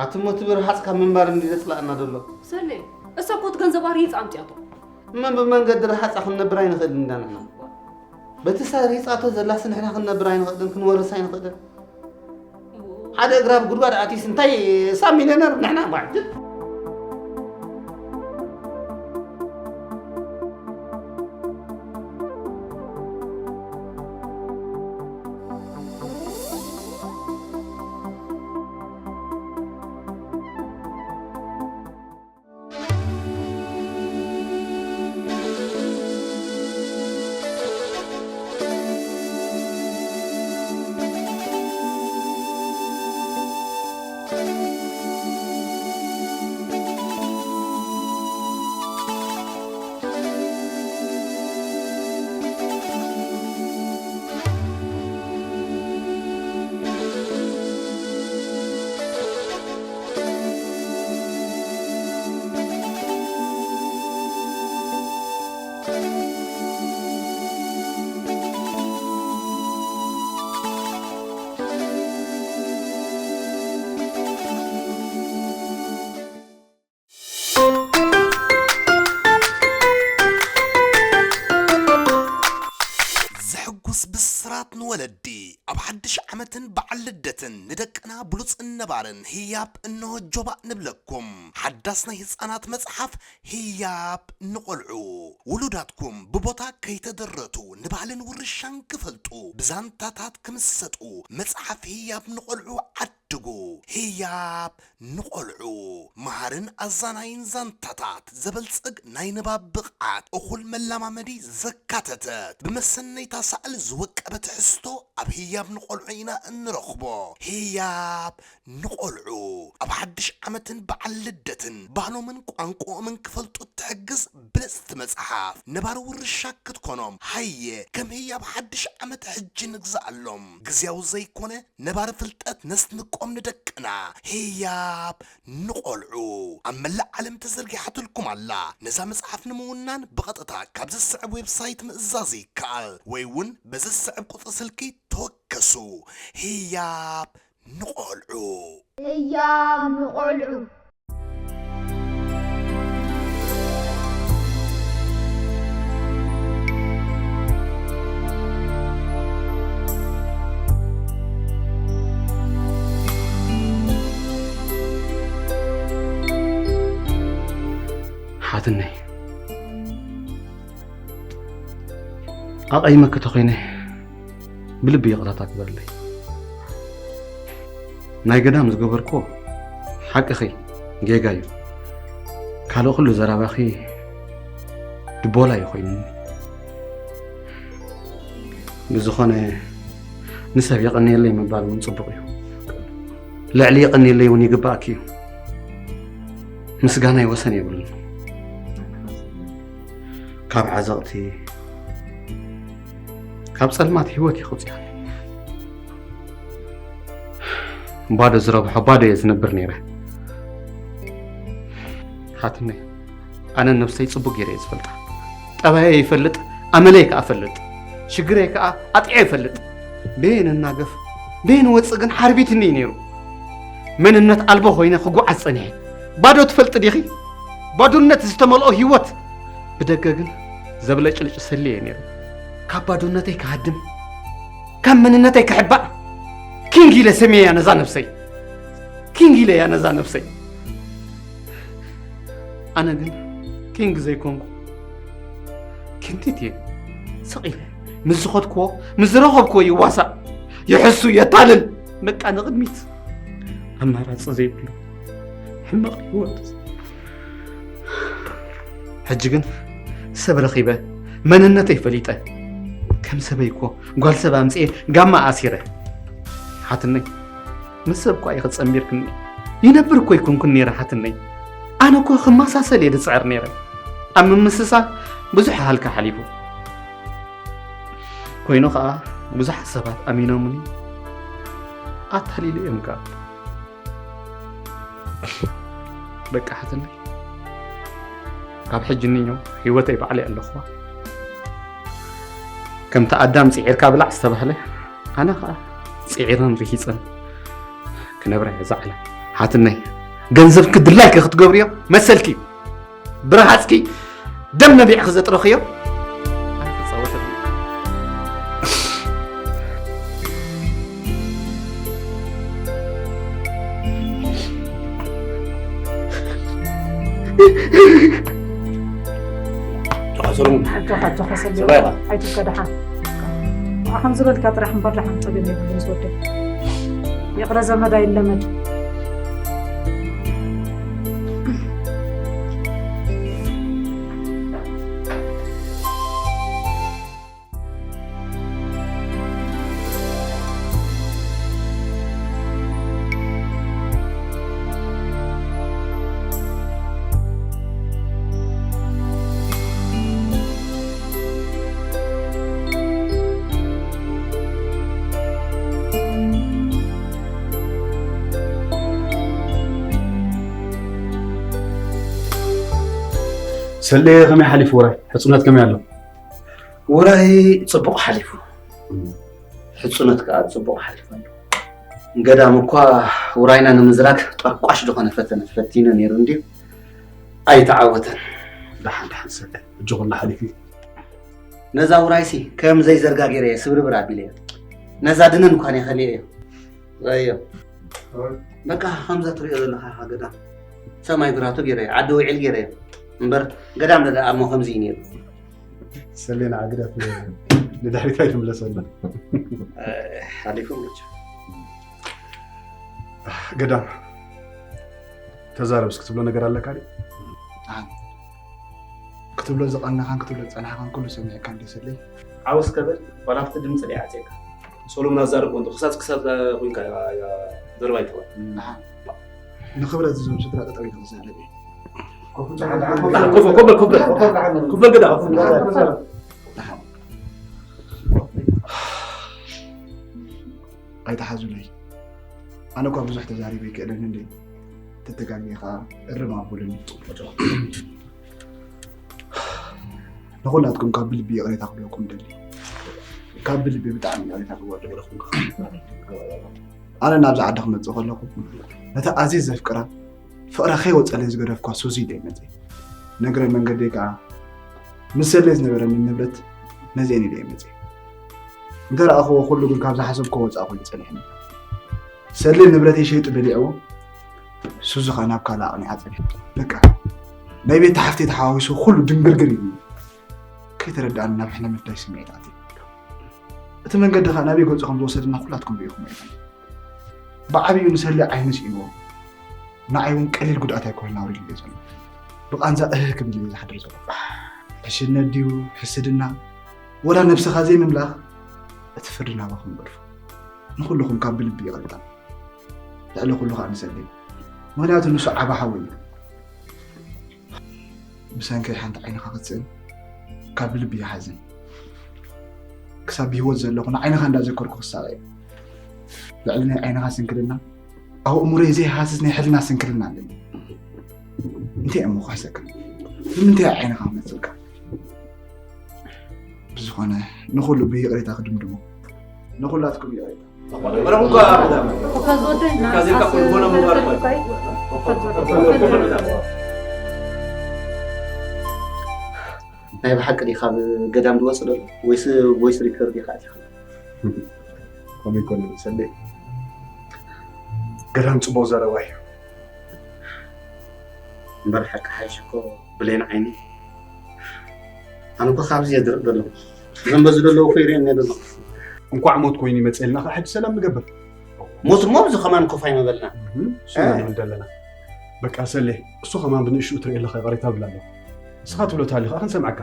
ኣቲ እሞ እቲ ብርሃጽ ካብ ምንባር እንዲ ዘጽላእና ዘሎ። ሰሌ፣ እሳ እኮ እቲ ገንዘባ ሪሂጻ ኣምጺኣቶ። እመን ብመንገዲ ረሃጻ ክንነብር ኣይንኽእልን ኢና ንሕና። በቲ እሳ ሪሂጻቶ ዘላስ ንሕና ክንነብር ኣይንኽእልን፣ ክንወርስ ኣይንኽእልን። ሓደ እግራ ኣብ ጉድጓድ ኣትዩስ እንታይ ሳብ ሚልዮነር ንሕና ጓዕጅል። ዘሕጉስ ብስራት ንወለዲ። ኣብ ሓድሽ ዓመትን በዓል ልደትን ንደቅና ብሉጽን ነባርን ህያብ እንሆ ጆባእ ንብለኩም። ሓዳስ ናይ ህጻናት መጽሓፍ ህያብ ንቖልዑ። ውሉዳትኩም ብቦታ ከይተደረቱ ንባህልን ውርሻን ክፈልጡ፣ ብዛንታታት ክምሰጡ መጽሓፍ ህያብ ንቖልዑ ዓድጉ። ህያብ ንቖልዑ። መሃርን ኣዛናይን ዛንታታት፣ ዘበልጽግ ናይ ንባብ ብቕዓት፣ እኹል መለማመዲ ዘካተተት፣ ብመሰነይታ ሳዕል ዝወቀበ ትሕዝቶ ኣብ ህያብ ንቖልዑ ኢና እንረኽቦ። ህያብ ንቖልዑ። ኣብ ሓድሽ ዓመትን በዓል ልደትን ባህሎምን ቋንቋኦምን ክፈልጡ እትሕግዝ ብልጽቲ መጽሓፍ። ነባሪ ውርሻ ክትኮኖም፣ ሃየ ከም ህያብ ሓድሽ ዓመት ሕጂ ንግዝኣሎም። ግዝያዊ ዘይኮነ ነባሪ ፍልጠት ነስንቆም ንደቅና። ህያብ ንቖልዑ ኣብ መላእ ዓለም ተዘርጊሓትልኩም ኣላ። ነዛ መጽሓፍ ንምውናን ብቐጥታ ካብ ዝስዕብ ዌብሳይት ምእዛዝ ይከኣል፣ ወይ እውን በዚ ዝስዕብ ቁጽሪ ስልኪ ተወከሱ። ህያብ ንቖልዑ። ህያብ ንቖልዑ። ሓትነይ፣ ኣቐይመኪ ተኾይነ ብልቢ ይቕረታ ግበርለይ። ናይ ገዳም ዝገበርክዎ ሓቅኺ ጌጋ እዩ። ካልእ ኩሉ ዘረባኺ ድቦላ እዩ ኮይኑኒ። ብዝኾነ ንሰብ የቐንየለይ ምባል እውን ጽቡቕ እዩ። ልዕሊ የቐንየለይ እውን ይግባኣኪ እዩ። ምስጋናይ ወሰን የብሉን። ካብ ዓዘቕቲ ካብ ጸልማት ህይወት እዩ ከውጽኣኒ። ባዶ ዝረብሖ ባዶ እየ ዝነብር ነይረ። ሓትነይ፣ ኣነ ነብሰይ ጽቡቅ ገይረ እየ ዝፈልጣ። ጠባየይ ይፈልጥ፣ ኣመለይ ከኣ እፈልጥ። ሽግረይ ከኣ ኣጥዕየ እፈልጥ። በየን እናገፍ በየን ወጽእ ግን ሓርቢትኒ እዩ ነይሩ። መንነት ኣልቦ ኮይነ ክጓዓዝ ጸኒሐ። ባዶ ትፈልጢ ዲኺ? ባዶነት ዝተመልኦ ህይወት። ብደገ ግን ዘብለጭልጭ ሰልየ ነይሩ። ካብ ባዶነተይ ክሃድም፣ ካብ መንነተይ ክሕባእ ኪንግ ኢለ ሰምየያ ነዛ ነብሰይ። ኪንግ ኢለያ ነዛ ነብሰይ። ኣነ ግን ኪንግ ዘይኮንኩ ኪንቲት እየ። ስቕ ኢለ ምስ ዝኸድክዎ ምስ ዝረኸብክዎ ይዋሳእ፣ ይሕሱ፣ የታልል። በቃ ንቕድሚት። ኣማራጺ ዘይብሉ ሕማቕ ህይወት። ሕጂ ግን ሰብ ረኺበ፣ መንነተይ ፈሊጠ። ከም ሰበይ እኮ ጓል ሰብ ኣምጽኤ ጋማ ኣሲረ። ሓትነይ፣ ምስ ሰብ እኳ ኢኺ ጸንቢርክኒ። ይነብር እኮ ኣይኮንኩን ነይረ ሓትነይ። ኣነ እኮ ክመሳሰል እየ ዝፅዕር ነይረ። ኣብ ምምስሳል ብዙሕ ሃልካ ሓሊፉ። ኮይኑ ከዓ ብዙሓት ሰባት ኣሚኖምኒ ኣታሊለ እዮም ከዓ። በቃ ሓትነይ፣ ካብ ሕጂ ንዮ ህይወተይ ባዕለይ ኣለኹዋ። ከምቲ ኣዳም ጽዒርካ ብላዕ ዝተባህለ፣ ኣነ ኸኣ ጽዒረን ርሂጸን ክነብራ እየ ዛዕላ። ሓትነይ፣ ገንዘብኪ ድላይኪ ክትገብርዮ መሰልኪ እዩ። ብረሃጽኪ ደም ነቢዕኺ ዘጥረኽዮ፣ ኣነ ክጻወተሉ። ጆኻ ሰለሙን። ኣጆኻ፣ ኣጆኻ ሰለሙን። ሰባይኻ። ኣይትብከ ደሓን። ንዓ ከም ዝበልካ ጥራሕ እምበር ደሓን ጸገም የብሉን ዝወደይ። ይቕረ ዘመድ ኣይለመድ። ሰሌ ከመይ ሓሊፉ ውራይ? ሕጽነት ከመይ ኣሎ? ውራይ ጽቡቕ ሓሊፉ። ሕጽነት ከኣ ጽቡቕ ሓሊፉ ኣሎ። ገዳም እኳ ውራይና ንምዝራግ ጠርቋሽ ዝኾነ ፈተነ ፈቲኑ ነይሩ እንድዩ። ኣይተዓወተን። ደሓን፣ ደሓን ሰሌ። ሕጂ ኩሉ ሓሊፉ እዩ። ነዛ ውራይሲ ከም ዘይዘርጋ ገይረ እየ ስብርብር ኣቢለ እየ። ነዛ ድንን እኳ እየ ከሊአ እየ። ራዮ። በቃ ከምዛ ትሪኦ ዘለኻ ገዳም። ሰማይ ግራቱ ገይረ እየ። ዓዲ ውዒል ገይረ እየ። እምበር ገዳም ደኣ እሞ ከምዚ እዩ ነይሩ። ሰሌና ዓግዳት ንድሕሪት ኣይትምለሰና። ሓሊፉ መቸም። ገዳም፣ ተዛረብ እስኪ፣ ትብሎ ነገር ኣለካ ድዩ? ኣን ክትብሎ ዝቐነኻን ክትብሎ ዝጸናሕካን ኩሉ ሰሚዕካ እንደ ሰለይ። ዓወስ ከበል፣ ዋላ ኣብቲ ድምጺ ደይዓጽየካ። ሰሎሙን ኣዛርቦ እንዶ ክሳብ ክሳብ ኮይንካ እያ፣ እያ ዘረባ ይተዋ። ኣን ንኽብረት እዞም ስድራ ጠጠው ኢሉ ክዛረብ እዩ። ኮፍ በል፣ ኮፍ በል፣ ኮፍ በል፣ ኮፍ በል ግዳ፣ ኮፍ በል። ኣይትሓዙለይ። ኣነ እኳ ብዙሕ ተዛሪበ ኣይክእልን እንዴ። ተተጋግየ ኸዓ እርም ኣቡሉኒ። ንኹላትኩም ካብ ብልቢ ይቕሬታ ክብለኩም ደሊ። ካብ ብልቢ ብጣዕሚ ይቕሬታ ክብለኩም። ኣነ ናብዚ ዓዲ ክመጽእ ከለኹ ነቲ ኣዝየ ዘፍቅራ ፍቕራ ከይወጸለይ ዝገደፍኳ ሱዚ ኢለ መጽእ። ነግረ መንገደይ ከኣ ምስ ሰለይ ዝነበረኒ ንብረት ነዚአን ኢለ መጽእ። እንተ ረኣኽዎ ኩሉ ግን ካብ ዝሓሰብክዎ ወጻኢ ኮይኑ ጸኒሕኒ። ሰሌ ንብረተይ ሸይጡ በሊዕዎ፣ ሱዚ ኸኣ ናብ ካልእ ኣቕኒዓ ጸኒሓ። በቃ፣ ናይ ቤት ሓፍተይ ተሓዋዊሱ ኩሉ ድንግርግር ኢሉኒ። ከይተረድኣኒ ናብ ሕነ ምፍዳይ ስምዒት ኣትየ። እቲ መንገዲ ኸኣ ናበይ ገጹ ከም ዝወሰደና ኩላትኩም ርኢኹም ኢኹም። ብዓቢኡ ንሰሌ ዓይኑ ስኢንዎ። ንዓይ እውን ቀሊል ጉድኣት ኣይኮነን ኣውሪዱለይ ዘሎ። ብቓንዛ እህህ ክብል እዩ ዝሓድር ዘሎ። ሕሽነት ድዩ፣ ሕስድና፣ ወላ ነብስኻ ዘይምምላኽ፣ እቲ ፍርዲ ናባኹም ይገድፎ። ንኹልኹም ካብ ብልቢ ይቕሬታ። ልዕሊ ኩሉ ኸኣ ንሰሌ። ምኽንያቱ ንሱ ዓቢ ሓወይ እዩ። ብሰንከይ ሓንቲ ዓይንኻ ክትስእን ካብ ብልቢ ይሓዝን። ክሳብ ብህይወት ዘለኹ ንዓይንኻ እንዳዘከርኩ ክሳቐ እየ። ልዕሊ ናይ ዓይንኻ ስንክልና ኣእምሮይ ዘይሃስስ ናይ ሕልና ስንክልና ኣለኒ። እንታይ እሞ ክሕሰካ? ንምንታይ ዓይንኻ ክመጽልካ? ብዝኾነ ንኹሉ ብይቕሬታ ክድምድሞ። ንኹላትኩም ይቕሬታ። ናይ ብሓቂ ዲኻ ካብ ገዳም ዝወጽእ ዘሎ ወይስ ቮይስ ሪከርድ ኢኻ ኣቲኻ? ከምኡ ኣይኮነን ሰሌ። ገዳም ጽቡቕ ዘረባ እዩ። እምበር ሓቂ ሓይሽ እኮ ብሌን ዓይኒ። ኣነ እኮ ካብዚ እየ ዝርእ ዘለኹ። እዞም በዚ ዘለዉ እኮ ይርእየኒ ዘለኹ። እንኳዕ ሞት ኮይኑ ይመጽእልና፣ ካብ ሕጂ ሰላም ንገብር። ሞት እሞ ኣብዚ ከማን ኮፍ ኣይምበልና። እህ፣ እሱ እ? ኢና ንብል ዘለና። በቃ ሰሌ፣ እሱ ከማን ብንእሽኡ ትርእየ ኣለኻ፣ ይቕሬታ እብል ኣለኹ። ንስኻ ትብሎ ተሃልዩ ከዓ ክንሰምዓካ።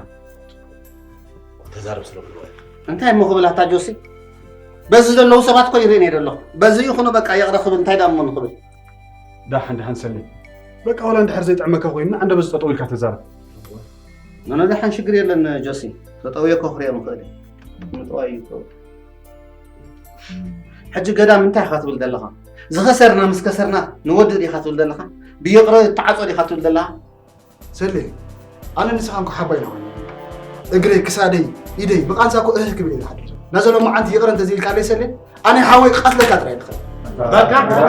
ተዛረብ ስለ ብልዎ። እንታይ እሞ ክብል ኣታ ጆሲ? በዚ ዘለዉ ሰባት እኮ ይርእየኒ ዘለኹ። በዚ ይኹኑ በቃ ይቕረ ክብል እንታይ ደኣ እሞ ንኽብል? ዳሓን ዳሓን ሰሌ፣ በቃ ዋላ እንድሕር ዘይጥዕመካ ኮይኑ ንዓንደበት ጠጠው ኢልካ ተዛረብ። ኖኖ ዳሓን ሽግር የለን ጆሲ፣ ተጠውየ ከኹርዮ ምኽእል እዩ። ምጥዋይ እዩ። ሕጂ ገዳም እንታይ ኢኻ ትብል ዘለኻ? ዝኸሰርና ምስ ከሰርና ንወድእ ዲኻ ትብል ዘለኻ? ብይቕረ ተዓጾ ዲኻ ትብል ዘለኻ? ሰሌ፣ ኣነ ንስኻ እንኳ ሓባይ ኢና ኮይና፣ እግረይ ክሳደይ ኢደይ ብቃንሳ እኮ እህ ክብል እየ ዝሓድር። ነዘ ሎማዓንቲ ይቕረ እንተዘይልካለይ ሰሌ፣ ኣነ ሓወይ ክቐትለካ ጥራይ ንኽእል።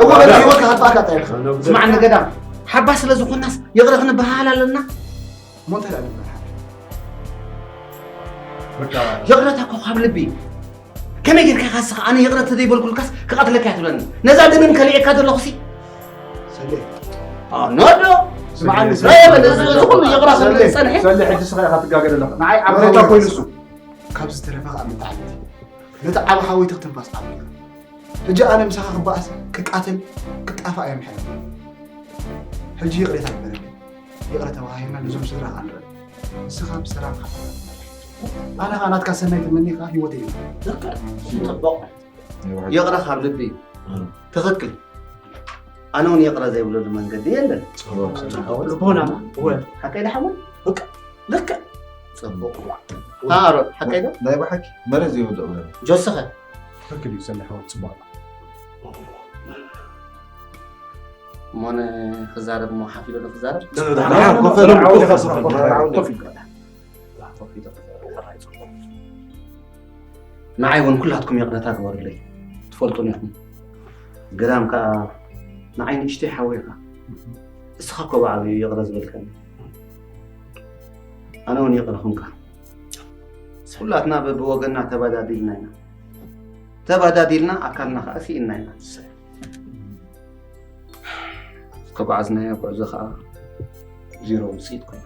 እወ በለ፣ ህይወትካ ከጥፋእካ ጥራይ ንኽእል። ስማዕ ንገዳም ሓባ ስለ ዝኾናስ ይቕረ ክንበሃሃል ኣለና። እሞ እንታይ ደኣ ንበሃል? ይቕረታ እኮ ካብ ልቢ እዩ። ከመይ ጌርካ ኢኻ እስኻ ኣነ ይቕረ ተዘይበልኩልካስ ክቐትለካ እያ ትብለኒ? ነዛ ደመን ከሊኤካ ዘለኹሲ ሰሌ፣ ኖዶ ስምዓኒ ራየ በለ፣ እዚ እዚ ኩሉ ይቕራ ክብል ዝጸንሐ ሰሌ፣ ሕጂ ስኻ ኢኻ ትጋገ ዘለኻ። ንዓይ ዓበሬታ ኮይኑ እሱ ካብዚ ዝተረፈ ከዓ ምጣዕነት ነቲ ዓብ ሓወይትኽ ትንፋስ ዓብ ሕጂ ኣነ ምሳኻ ክበኣስ ክቃተል ክጣፋ እዮም ሕልም። ሕጂ ይቕሬታ ግበረለይ። ይቕረ ተባሃሂልና ነዞም ስድራ ከዓ ንረድ። ንስኻ ብሰላም ሓ ኣነ ከዓ ናትካ ሰናይ ተመኒኻ ህይወተይ እዩ። ጽቡቕ። ይቕረ ካብ ልቢ እዩ። ትኽክል። ኣነ እውን ይቕረ ዘይብለሉ መንገዲ የለን። ልቦናማ ወ ሓቀይ ዳሓወይ ልክዕ ጽቡቕ። ኣሮን ሓቀይ ዶ? ናይ ብሓቂ መሬት ዘይወድቕ ነገር። ጆስኸ ትኽክል እዩ ሰሌ ሓወይ ጽቡቕ። እሞ ንክዛረብ እሞ ሓፍ ኢሉ ንክዛረብ ደሓን ኮፍ ኢሉ፣ ኮፍ ኢሉ፣ ኮፍ ኢሉ። ንዓይ እውን ኩላትኩም ይቕረታ ግበሩለይ። ትፈልጡን ኢኹም። ገዳም ከዓ ንዓይ ንእሽተይ ሓወይ ኢኻ። እስኻ እኮ ብዓብዩ ይቕረ ዝበልካኒ። ኣነ እውን ይቕረ ኹንካ። ኩላትና በብወገንና ተባዳዲልና ኢና። ተባዳዲልና ኣካልና ከዓ ስኢንና ኢና። ዝተጓዓዝናዮ ጉዕዞ ከዓ ዜሮ ውፅኢት ኮይኑ።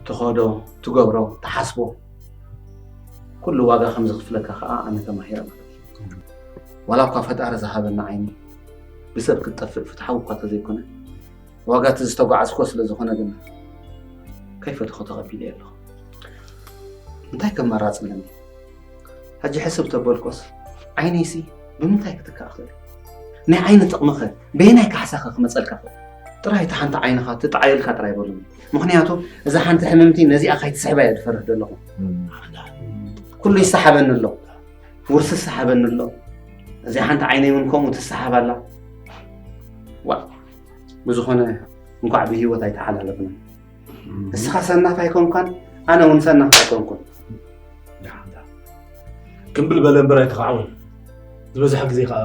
ትኸዶ፣ ትገብሮ፣ ትሓስቦ ኩሉ ዋጋ ከም ዝኽፍለካ ከዓ ኣነ ተማሂረ ማለት እዩ። ዋላ እኳ ፈጣሪ ዝሃበና ዓይኒ ብሰብ ክትጠፍእ ፍትሓዊ እኳ ተዘይኮነ፣ ዋጋ እቲ ዝተጓዓዝኮ ስለ ዝኾነ ግን ከይፈተኹ ተቐቢለ ኣለኹ። እንታይ ከማራፂ ኣለኒ? ሕጂ ሕስብ ተበልኮስ ዓይነይሲ ብምንታይ ክትካእ ክእል? ናይ ዓይኒ ጥቕምኸ በየናይ ካሕሳኸ ክመፀልካ ክእል? ጥራይ እቲ ሓንቲ ዓይንኻ ትጥዓየልካ ጥራይ በሉኒ። ምኽንያቱ እዛ ሓንቲ ሕምምቲ ነዚኣ ካይትስሕባ እየ ዝፈርህ ዘለኹ። ኩሉ ይሰሓበኒ ኣሎ፣ ውርሲ ይሰሓበኒ ኣሎ። እዚኣ ሓንቲ ዓይነይ እውን ከምኡ ትሰሓብ ኣላ። ዋ ብዝኾነ እንኳዕ ብህይወት ኣይተሓላለፍና። እስኻ ሰናፍ ኣይኮንኳን፣ ኣነ እውን ሰናፍ ኣይኮንኩን። ክምብል በለ እምበር ኣይተኻዕወን። ዝበዝሐ ግዜ ከዓ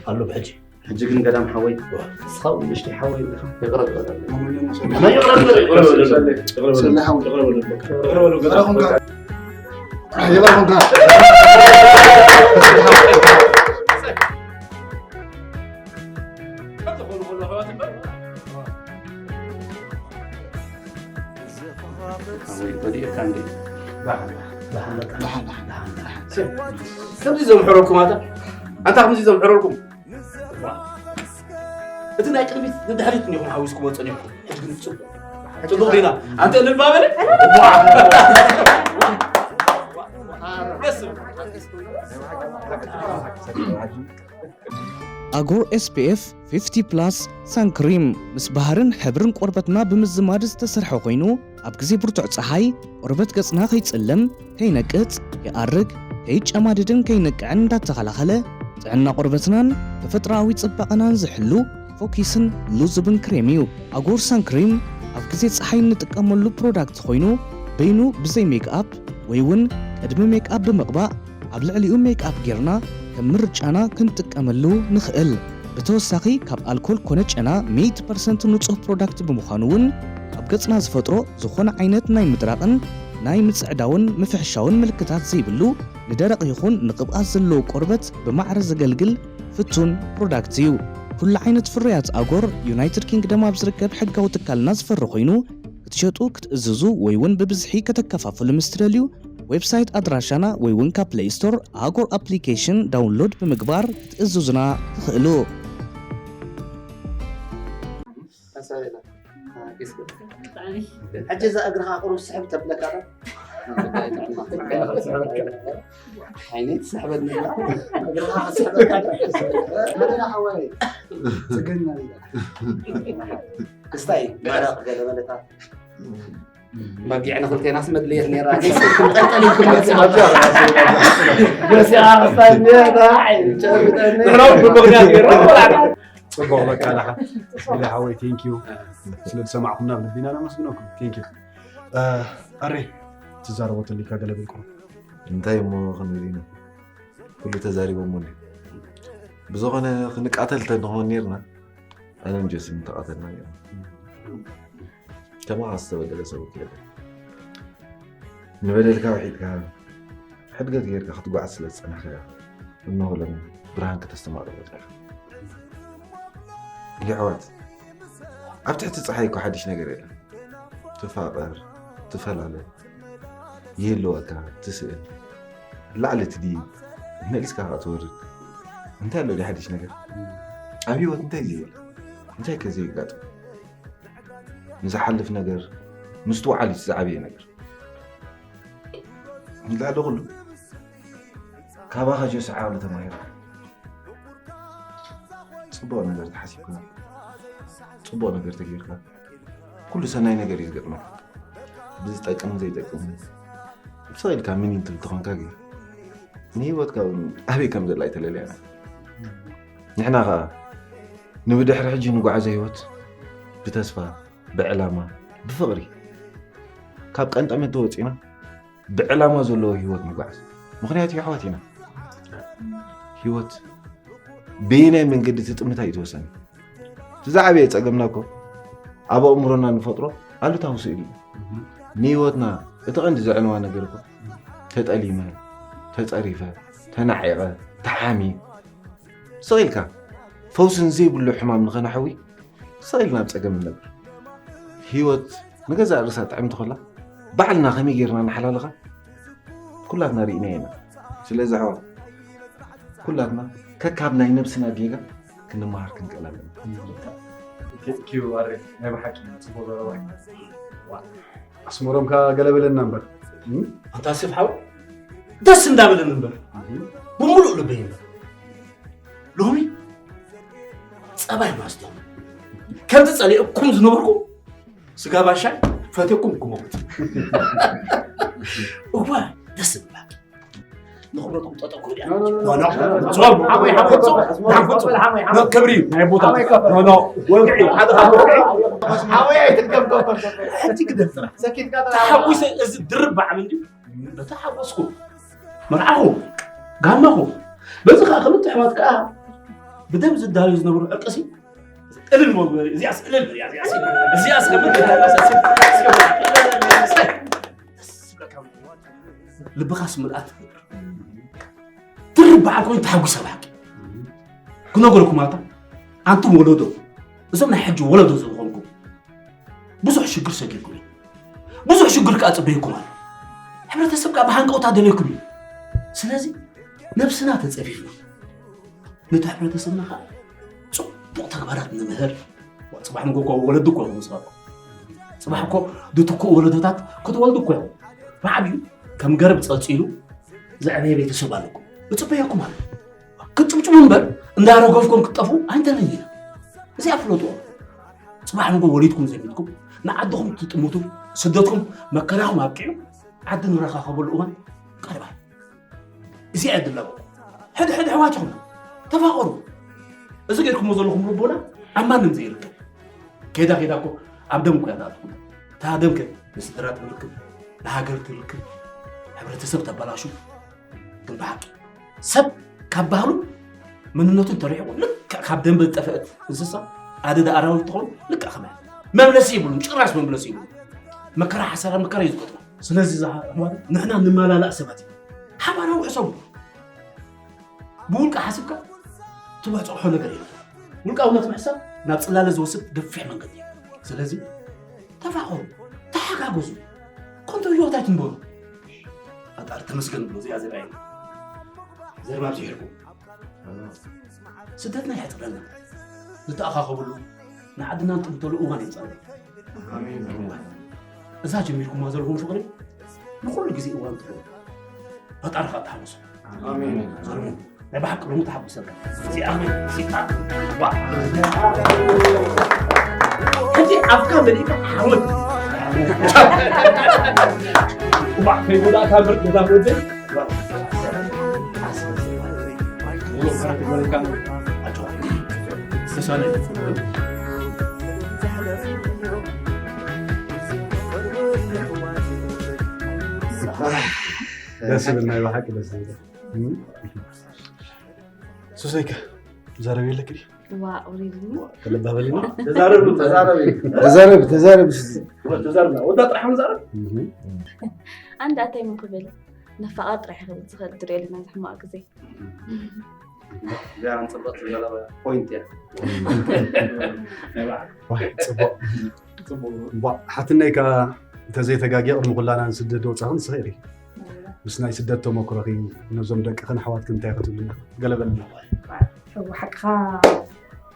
ኣሎ ብሕጂ። ሕጂ ግን ገዳም ሓወይ፣ እስኻ እውን ንእሽተይ ሓወይ ኣለኻ። ይቕረ ትበለለይ። ሰሌ ሓወይ። ይቕረ ኹንካ። ሓወይ፣ ወዲእካ እንዴ? ከምዚ ዘምሕረልኩም ኣታ ኣንታ ከምዚ ዘምሕረልኩም እቲ ናይ ቅድሚት ንድሕሪት እንዲኹም ሓዊስኩሞ ጸኒሕኩም። ሕጂ ግን ጽቡቕ ጽቡቕ ዲና ኣንተ እልል ባበለ ደስ ዝብል። ኣጎር ኤስፒኤፍ ፊፍቲ ፕላስ ሳን ክሪም ምስ ባህርን ሕብርን ቆርበትና ብምዝማድ ዝተሰርሐ ኮይኑ ኣብ ግዜ ብርቱዕ ጸሓይ ቆርበት ገጽና ከይጽልም፣ ከይነቅጽ፣ ከይኣርግ፣ ከይጨማድድን ከይንቅዕን እንዳተኸላኸለ ጥዕና ቆርበትናን ተፈጥሮኣዊ ጽባቐናን ዝሕሉ ፎኪስን ልዙብን ክሬም እዩ። ኣጎር ሳን ክሪም ኣብ ግዜ ጸሓይ እንጥቀመሉ ፕሮዳክት ኮይኑ በይኑ ብዘይ ሜክኣፕ ወይ እውን ቅድሚ ሜክኣፕ ብምቕባእ ኣብ ልዕሊኡ ሜክኣፕ ጌርና ከም ምርጫና ክንጥቀመሉ ንኽእል። ብተወሳኺ ካብ ኣልኮል ኮነ ጨና ሚእቲ ፐርሰንት ንጹህ ፕሮዳክት ብምዃኑ እውን ኣብ ገጽና ዝፈጥሮ ዝኾነ ዓይነት ናይ ምድራቕን ናይ ምጽዕዳውን ምፍሕሻውን ምልክታት ዘይብሉ ንደረቕ ይኹን ንቕብኣት ዘለዎ ቆርበት ብማዕረ ዘገልግል ፍቱን ፕሮዳክት እዩ። ኩሉ ዓይነት ፍርያት ኣጎር ዩናይትድ ኪንግደም ኣብ ዝርከብ ሕጋዊ ትካልና ዝፈሪ ኮይኑ ክትሸጡ ክትእዝዙ ወይ እውን ብብዝሒ ከተከፋፍሉ ምስ ትደልዩ ዌብሳይት ኣድራሻና ወይ እውን ካብ ፕሌይ ስቶር ኣጎር ኣፕሊኬሽን ዳውንሎድ ብምግባር ክትእዝዙና ትኽእሉ። ሕጂ እዛ እግርኻ ቁሩብ ስሕብ ተብለካ ዶ? ዓይነይ ትስሕበኒ። እግርኻ ክስሕበካ ዶ? መደዳ ሓወይ። ጽገና ኢለ። ክስታይ ማራ ገለ መለታት። ባጊዕ ንኽልቴናስ መድልየት ነይራ። ጠልጠሊኩም መጽእ። ገሲዓ ክስታይ ነይራ። ጨብጠኒ። ንሕና እውን ብምኽንያት ገይርና። ጽቡቕ በቃ። ላሓ ኢለ ሓወይ፣ ቴንኪዩ ስለ ዝሰማዕኩምና ብልቢና ነመስግነኩም። ቴንኪዩ። ኣሬ፣ ትዛረቦ ተሊካ ገለ በልኩም። እንታይ እሞ ክንብል ኢና? ኩሉ ተዛሪቦሞ እንዲ። ብዝኾነ ክንቃተል ተንኾን ኔርና፣ ኣነን ጆስን ተቓተልና ኔርና። ከማኻ ዝተበደለ ሰብ እኮ የለን። ንበደልካ ውሒጥካ፣ ሕድገት ጌርካ ክትጓዓዝ ስለ ዝጸናሕካ፣ እነሆ ሎሚ ብርሃን ከተስተማቕር በጺሕካ። የሕዋት፣ ኣብ ትሕቲ ጸሓይ እኮ ሓድሽ ነገር የለን። ትፋቐር፣ ትፈላለ፣ ይህልወካ፣ ትስእን፣ ላዕሊ ትድይብ፣ መሊስካ ከኣ ትወርድ። እንታይ ኣሎ ድዩ ሓድሽ ነገር? ኣብ ህይወት እንታይ ዘይብል? እንታይ ከ ዘየጋጥም? ንዝሓልፍ ነገር ምስትውዓል እዩ እቲ ዝዓበየ ነገር። ንላዕሊ ኩሉ ካባኻ ጆሲ ዓቕሊ ተማሂርካ፣ ጽቡቕ ነገር ተሓሲብካ፣ ጽቡቕ ነገር ተጌርካ፣ ኩሉ ሰናይ ነገር እዩ ዝገጥመካ። ብዝጠቅምን ዘይጠቅምን ስቕ ኢልካ ምን ትብል ተኾንካ ግን ንህይወትካ እውን ኣበይ ከም ዘላ ኣይተለለያና። ንሕና ኸኣ ንብድሕሪ ሕጂ ንጓዓዞ ህይወት ብተስፋ፣ ብዕላማ፣ ብፍቕሪ ካብ ቀንጠመንቲ ወጺና ብዕላማ ዘለዎ ህይወት ንጓዓዝ። ምኽንያቱ የሕዋት ኢና። ህይወት በየናይ መንገዲ ትጥምታ እዩ ተወሰነ። እቲ ዝዓበየ ጸገምና እኮ ኣብ ኣእምሮና ንፈጥሮ ኣሉታዊ ስእሊ እዩ። ንህይወትና እቲ ቀንዲ ዘዕንዋ ነገር እኮ ተጠሊመ፣ ተጸሪፈ፣ ተናዒቐ፣ ተሓምየ፣ ስቕ ኢልካ ፈውሲ ንዘይብሉ ሕማም ንኸነሕዊ ስቕ ኢልና ኣብ ጸገም ንነብር። ህይወት ንገዛእ ርእሳ ጥዕምቲ ኮላ ባዕልና ከመይ ጌርና ንሓላልኻ ኩላትና ርኢናዮ ኢና። ስለዚ ኣሕዋት ኩላትና ከካብ ናይ ነብስና ጌጋ ክንመሃር ክንክእል ኣለና። ኪቡ ኣሬ ናይ ብሓቂ ጽቡቕ ዘረባ እዩ። ኣስመሮም ከኣ ገለ በለና እምበር። እም? ኣንታ ሴፍ ሓው ደስ እንዳበለኒ እምበር ብምሉእ ልበይ እምበር ሎሚ ጸባይ ማስቶም ከምቲ ጸሊእኩም ዝነበርኩ ስጋ ባሻይ ፈትየኩም ክመውት እዋ ደስ ዝብላል። ንኽብረትኩም ጠጠው ክብል እያ። ኖ፣ ኖ፣ ኖ፣ ኖ፣ ኖ። ጾም፣ ሓወይ፣ ሓወይ፣ ጾም። ሓወይ፣ ሓወይ፣ ሓወይ። ኖ፣ ክብሪ እዩ። ናይ ቦታ። ሓወይ፣ ከፍ። ኖ፣ ኖ። ወግዒ። ሓደ ካብ ወግዒ። ሓወይ፣ ኣይትድገም፣ ከፍ፣ ከፍ፣ ከፍ። ሕጂ ግደፍ ጥራሕ። ሰኪትካ ጥራሕ። ተሓጒሰ እዚ ድርብ በዓል እንድዩ። በተሓጎስኩ መርዓኹ፣ ጋማኹ። በዚ ኸኣ ክልተ ኣሕዋት ከኣ ብደም ዝዳለዩ ዝነበሩ ዕርቅሲ እልል በሉ በሉ። እዚኣስ እልል በል፣ እዚኣስ፣ እዚኣስ ከም ልብኻ ስምልኣት ትገብር። ድርብ በዓል ኮይኑ ተሓጒሰ ብሓቂ። ክነገረኩም ኣታ፣ ኣንቱም ወለዶ፣ እዞም ናይ ሕጂ ወለዶ ዝኾንኩም፣ ብዙሕ ሽግር ሰጊርኩም እዩ። ብዙሕ ሽግር ከኣ ጽበየኩም ኣሎ። ሕብረተሰብ ከኣ ብሃንቀውታ ደልየኩም እዩ። ስለዚ ነብስና ተጸፊፍና፣ ነቲ ሕብረተሰብና ከኣ ጽቡቕ ተግባራት ንምህር። ጽባሕ ንጎ እኮ ወለዲ እኮ ኢኹም፣ ጽባሕ እኮ፣ ጽባሕ እኮ ድትኩኡ ወለዶታት ክትወልዱ እኮ ኢኹም። ብዓብዩ ከም ገረብ ጸልጺሉ ዘዕበየ ቤተሰብ ኣለኩም። እጽበየኩም ኣሎ። ክትጭምጭሙ እምበር እንዳረገፍኩም ክትጠፍኡ ኣይንደልን ኢና። እዚኣ ፍለጥዎ። ጽባሕ ንጎ ወሊድኩም ዘሚትኩም ንዓድኹም ትጥምቱ፣ ስደትኩም መከራኹም ኣብቂዑ ዓዲ ንረኻኸበሉ እዋን ቀሪባ። እዚኣ እያ ድላቦ። ሕድ ሕድ ኣሕዋት ኢኹም፣ ተፋቐሩ። እዚ ጌርኩሞ ዘለኹም ልቦና ኣብ ማንም ዘይርከብ። ከይዳ ከይዳ እኮ ኣብ ደም እኮ እያ ትኣቱ። እታ ደም ከ ንስድራ ትርክብ፣ ንሃገር ትርክብ፣ ሕብረተሰብ ተበላሹ። ግን ብሓቂ ሰብ ካብ ባህሉ መንነቱን ተሪሕቁ ልክዕ ካብ ደንበ ዝጠፍአት እንስሳ ኣደዳ ኣራዊት ትኸውን ልክዕ ከማያ መምለሲ ይብሉን ጭራሽ መምለሲ ይብሉ። መከራ ሓሳራ መከራ እዩ ዝገጥሞ። ስለዚ እዛ ኣሕዋት ንሕና ንመላላእ ሰባት ኢና። ሓባራዊ ሕሰቡ። ብውልቂ ሓሲብካ ትበጽሖ ነገር የለን። ውልቃውነት ምሕሳብ ናብ ጽላለ ዝወስድ ገፊሕ መንገዲ እዩ። ስለዚ ተፋቐሩ፣ ተሓጋገዙ፣ ከንቱ ህይወት ኣይትንበሩ። ፈጣሪ ተመስገን ብሎ እዚኣ ዘርኣየና ዘርባ ኣብዚሕልኩም። ስደትና የሕጽረልና፣ ንተኣኻኸበሉ ንዓድና ንጥምተሉ እዋን የምጻልና። እዛ ጀሚርኩማ ዘለኹም ፍቕሪ ንኹሉ ግዜ እዋን ትኸውን። ፈጣሪ ኸኣ ተሓጎሶ። ኣሜን። ናይ ብሓቂ ሎሚ ተሓጒሰካ። እዚኣ፣ እዚኣ፣ ዋ። ሕጂ ኣፍካ መሊእካ ሓወት። ዋ፣ ከይጎዳእካ ምርጥ ገዛ ወደይ። ዋ። ተሳለ። ደስ ይብል፣ ናይ ብሓቂ ደስ ይብል። እም? ሱሰይከ፣ ትዛረቢ የለኪ ድዩ? ዋ፣ ውሪድኒ። ተለባበሊና። ተዛረቢ፣ ተዛረቢ። ተዛረቢ፣ ተዛረቢ ሱሰይ። ተዛረብና። ወዳ ጥራሕ ንዛረብ? እም። ኣንድ ኣታይ ምን ክብል? ነፋቓር ጥራሕ ክብል ዝኽእል ትሪኦ ኣለና፣ እዚ ሕማቕ ግዜ። እዚኣ ጽብቕቲ ዘለዋ ፖይንት እያ። ናይ ብሓቂ። ጽቡቕ። ጽቡቕ። ዋ፣ ሓትነይ ከኣ እንተዘይተጋግየ ቅድሚ ኩላና ንስደት ወጻኺ ንስኺ ኢኺ። ምስ ናይ ስደት ተመክሮኺ ነዞም ደቅኽን ኣሕዋትክን እንታይ ክትብልና? ገለ በልና። እወ፣ ሓቅኻ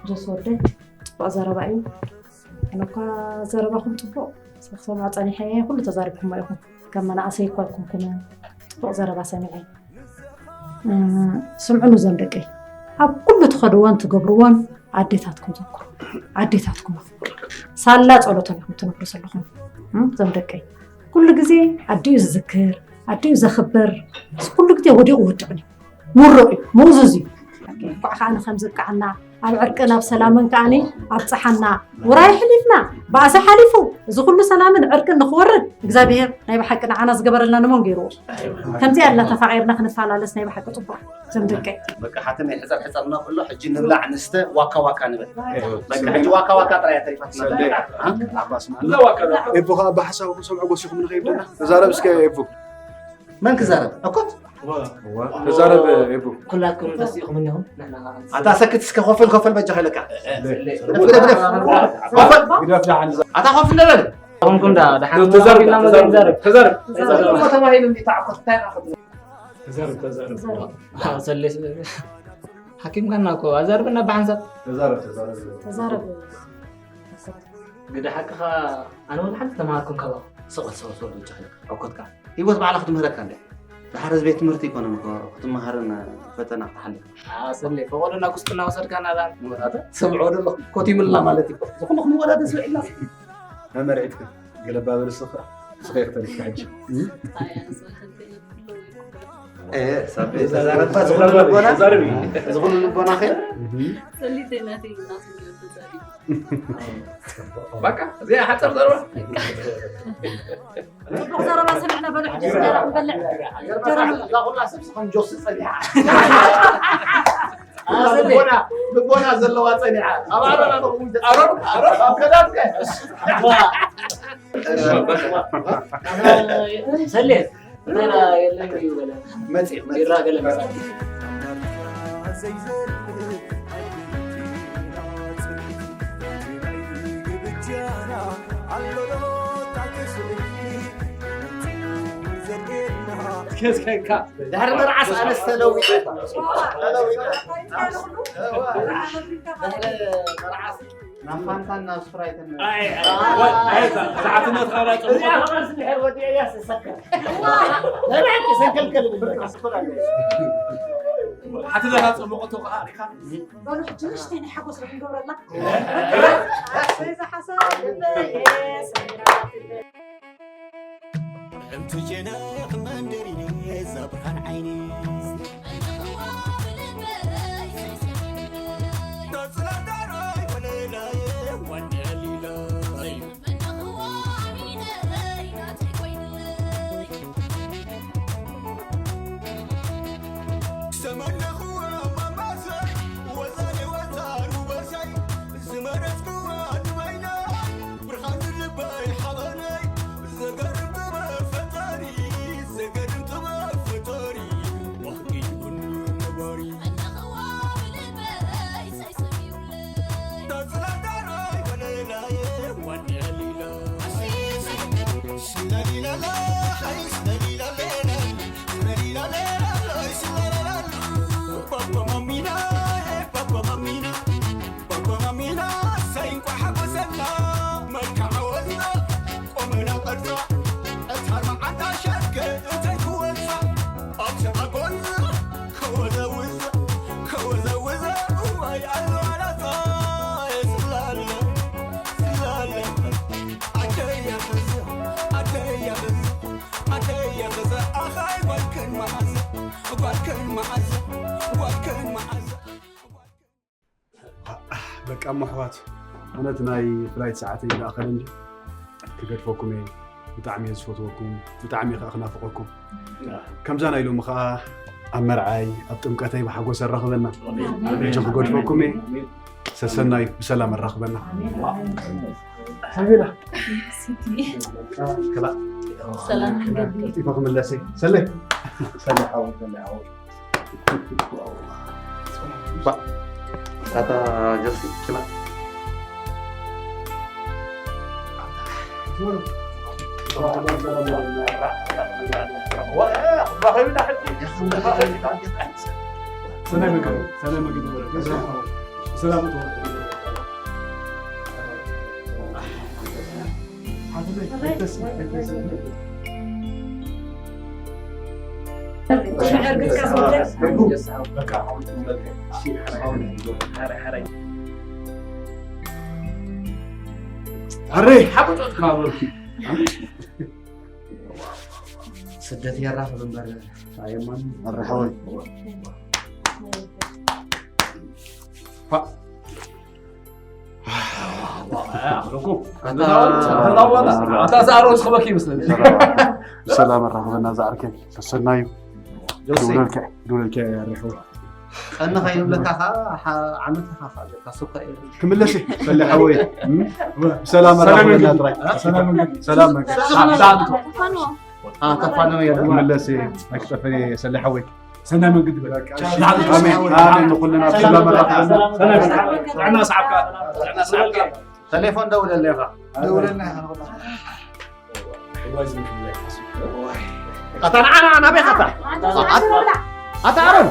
ጆስ ወደይ፣ ጽቡቕ ዘረባ እዩ። ኣነ እኳ ዘረባኹም ጽቡቕ ክሰምዖ ጸኒሐ እየ፣ ኩሉ ተዛሪብኩሞ ኢኹም። ከም መናእሰይ እኳ ኣይኮንኩን፣ ጽቡቕ ዘረባ ሰሚዐ። እ፣ ስምዑ ነዞም ደቀይ። ኣብ ኩሉ ትኸድዎን ትገብርዎን ኣዴታትኩም ዘክሩ። ኣዴታትኩም ኣኽብሩ። ሳላ ጸሎቶም ኢኹም ትነብሩ ዘለኹም። እ፣ እዞም ደቀይ። ኩሉ ግዜ ኣዲኡ ዝዝክር፣ ኣዲኡ ዘኽብር፣ ኩሉ ግዜ ወዲቑ ውድቕን እዩ። ምሩቕ እዩ፣ ምእዙዝ እዩ። እንኳዕ ከኣ ንኸም ዘብቅዓና፣ ኣብ ዕርቅን ኣብ ሰላምን ከኣኒ ኣብጽሓና። ውራይ ሕሊፍና፣ ባእሲ ሓሊፉ፣ እዚ ኩሉ ሰላምን ዕርቅን ንኽወርድ እግዚኣብሄር ናይ ብሓቂ ንዓና ዝገበረልና ንመን ገይርዎ? ከምዚ ኣልና ተፋቒርና ክንፈላለስ ናይ ብሓቂ ጽቡቕ። ዘም ደቀይ። በቃ ሓትነይ ሕጸር ሕጸር እና ኩሎ ሕጂ ንብላዕ ንስተ ዋካ ዋካ ንበል። በቃ ሕጂ ዋካ ዋካ ጥራይ እያ ተሪፋትና። ሰለይ። እ? ዓባስ ማለት። እዛ ዋካ ዶ? ኤቡ ኸኣ ብሓሳብኩም ሰምዑ ጎሲኹም ንኸይድ ደና። ተዛረብ እስከ ኤቡ። መን ክዛረብ? እኮት? እዋ፣ ተዛረብ ኤቡ። ኩላትኩም ተሲእኹም እኒኹም። ንሕና ኸኣ ኣታ ሰክት እስከ ኮፈል ኮፈል በጃ ኸይለካ። ሰለይ። ግደፍ፣ ግደፍ፣ ግደፍ። ኮፈል። ግደፍ ደሓን እዛ። ኣታ ኮፍ እንደበል። ኹምኩም ዳ፣ ደሓን ተዛረብ፣ ኢልና ተዛረብ፣ መዘን ዘረብ። ተዛረብ። ተዛረብ። ተዛረብ። ተባሂሉ እንዲ ተዓኮት እንታይ ኢኻ ክትብል? ተዛረብ፣ ተዛረብ። ተዛረብ። ኣዎ፣ ሰለይ፣ ሰለይ። ሓኪምካና እኮ፣ ኣዛርበና ብሓንሳብ። ተዛረብ፣ ተዛረብ። ተዛረብ። ግደ ሓቅኻ፣ ኣነ እውን ሓንቲ ተማሃርኩም ካባኹም። ስቕ በል፣ ስቕ በል፣ ስቕ በል፣ ብቻ ሓይልካ፣ ዕኮትካ። ህይወት ባዕላ ክትምህረካ እንድያ። ድሓር እዚ ቤት ትምህርቲ ኣይኮነን እኮ፣ ክትመሃርን ፈተና ክትሓልፍ። ኣሰለይ፣ ፈቐዶና ጉስጥና ወሰድካና ዳ። ንወዳተ ሰምዖ ደሎ፣ ኮቲምልና ማለት እዩ። ዝኾነ ክንወዳደር ስምዒልና። መመርዒትካ፣ ገለባ በል እስኻ። እስኻ ኢኻ ተሪፍካ ሕጂ። እ፣ ሳቤ፣ ተዛረብካ፣ ዝኹሉ ልቦና፣ ተዛረቢ። ዝኹሉ ልቦና ኸ? እህ። ሰሊተይ ናተይ ናቱ ገይሩ ተዛሪቡ። በቃ፣ እዚኣ ሓፀር ዘረባ። ጽቡቕ ዘረባ ሰሚዕና፣ በሉ ሕጂ እንጀራ ክንበልዕ። እንጀራ እዛ ኩላ ሰብ ስኸም ጆሲ ጸኒሓ። ልቦና፣ ልቦና ዘለዋ ጸኒሓ። ኣብ ኣሮን ኣለኹም። ኣሮን፣ ኣሮን። ኣብ ገዳም ከ? ሰሌ፣ ቢራ የለን ድዩ በለ። መጽእ፣ መጽእ። ቢራ ገለ መጽእ። ከስከካ። ድሕሪ መርዓስ ኣነስ ተለዊጠ። ተለዊጠ። ድሕሪ መርዓስ ናብ ፋንታን ናብ ስፕራይትን። ኣይ፣ ኣይ፣ ኣይ፣ እዛ፣ እዛ ሓትነትካ ራይ እዚኣ ጽቡቕ። ከመርስ ድሕር ወዲአ እያ ዝሰከር። ናይ ብሓቂ ሰንከልከል ዝብል ኣስኮላ። ሓትነትካ ጽቡቕ እቶ ከኣ ሪኻ። በሉ፣ ሕጂ ንእሽተይ ናይ ሓጎስ ዶ ክንገብረላ? እዛ ሓሳብ ልበየ ሰሚራትለይ። ቃሞ ኣሕዋት፣ ኣነ እቲ ናይ ፍላይት ሰዓተይ እንዳኣኸለኒ ክገድፈኩም እየ። ብጣዕሚ እየ ዝፈትወኩም፣ ብጣዕሚ እየ ከዓ ክናፍቐኩም። ከምዛ ናይ ሎሚ ከዓ ኣብ መርዓይ ኣብ ጥምቀተይ ብሓጎስ ኣራኽበና። ሕጂ ክገድፈኩም እየ። ሰሰናዩ ብሰላም ኣራኽበና። ሓቢላ ሰላም ቀልጢፈ ክምለስ እየ። ሰለይ ሰለይ ሓወይ ሰለይ ሓወይ። ባ- ኣታ ጀርሲ፣ ኪና። ሰናይ መገብ፣ ሰናይ መገብ። ሰላም። ኣረ ስደት የራኽብ እምበር ኣየማን ኣረሓወይ። ኣታ ሰኣሮ ዝኸበክ ይመስለኒ። ሰላም ኣራኽበና ዝዓርከይ። ሰሰናዩ። ጆሲ። ድውለልከ ድውለልከ ያረኸው። ቀንኻ ይብለካ ኸዓ፣ ሓ- ዓመት ኢኻ ኸዓ ዘካ ሱካ እዩ። ክምለስ እየ፣ ሰለ ሓወይ። እም? ሰላም ሰላም ኣራኽበና ይግዲ። ጥራይ። ሰላም ይግዲ። ሰላም ይግዲ። ሰላም ይግዲ። ኣታ ፋኖ። ኣታ ፋኖ እየ። ክምለስ እየ። ኣይክጠፍእን እየ፣ ሰለ ሓወይ። ሰናይ መንገዲ በል። ኣሜን፣ ኣሜን። ንኩልና ብሰላም ኣራኽበና። ሰናይ መንገዲ። ጥዕና ሰዓብካ፣ ጥዕና ሰዓብካ። ቴሌፎን ደውለለይ ኢኻ። ደውለልና ኢኻ። ኣታ ንዓ፣ ንዓ፣ ናበይ ኢኻ ኣታ? ኣታ ኣሮን።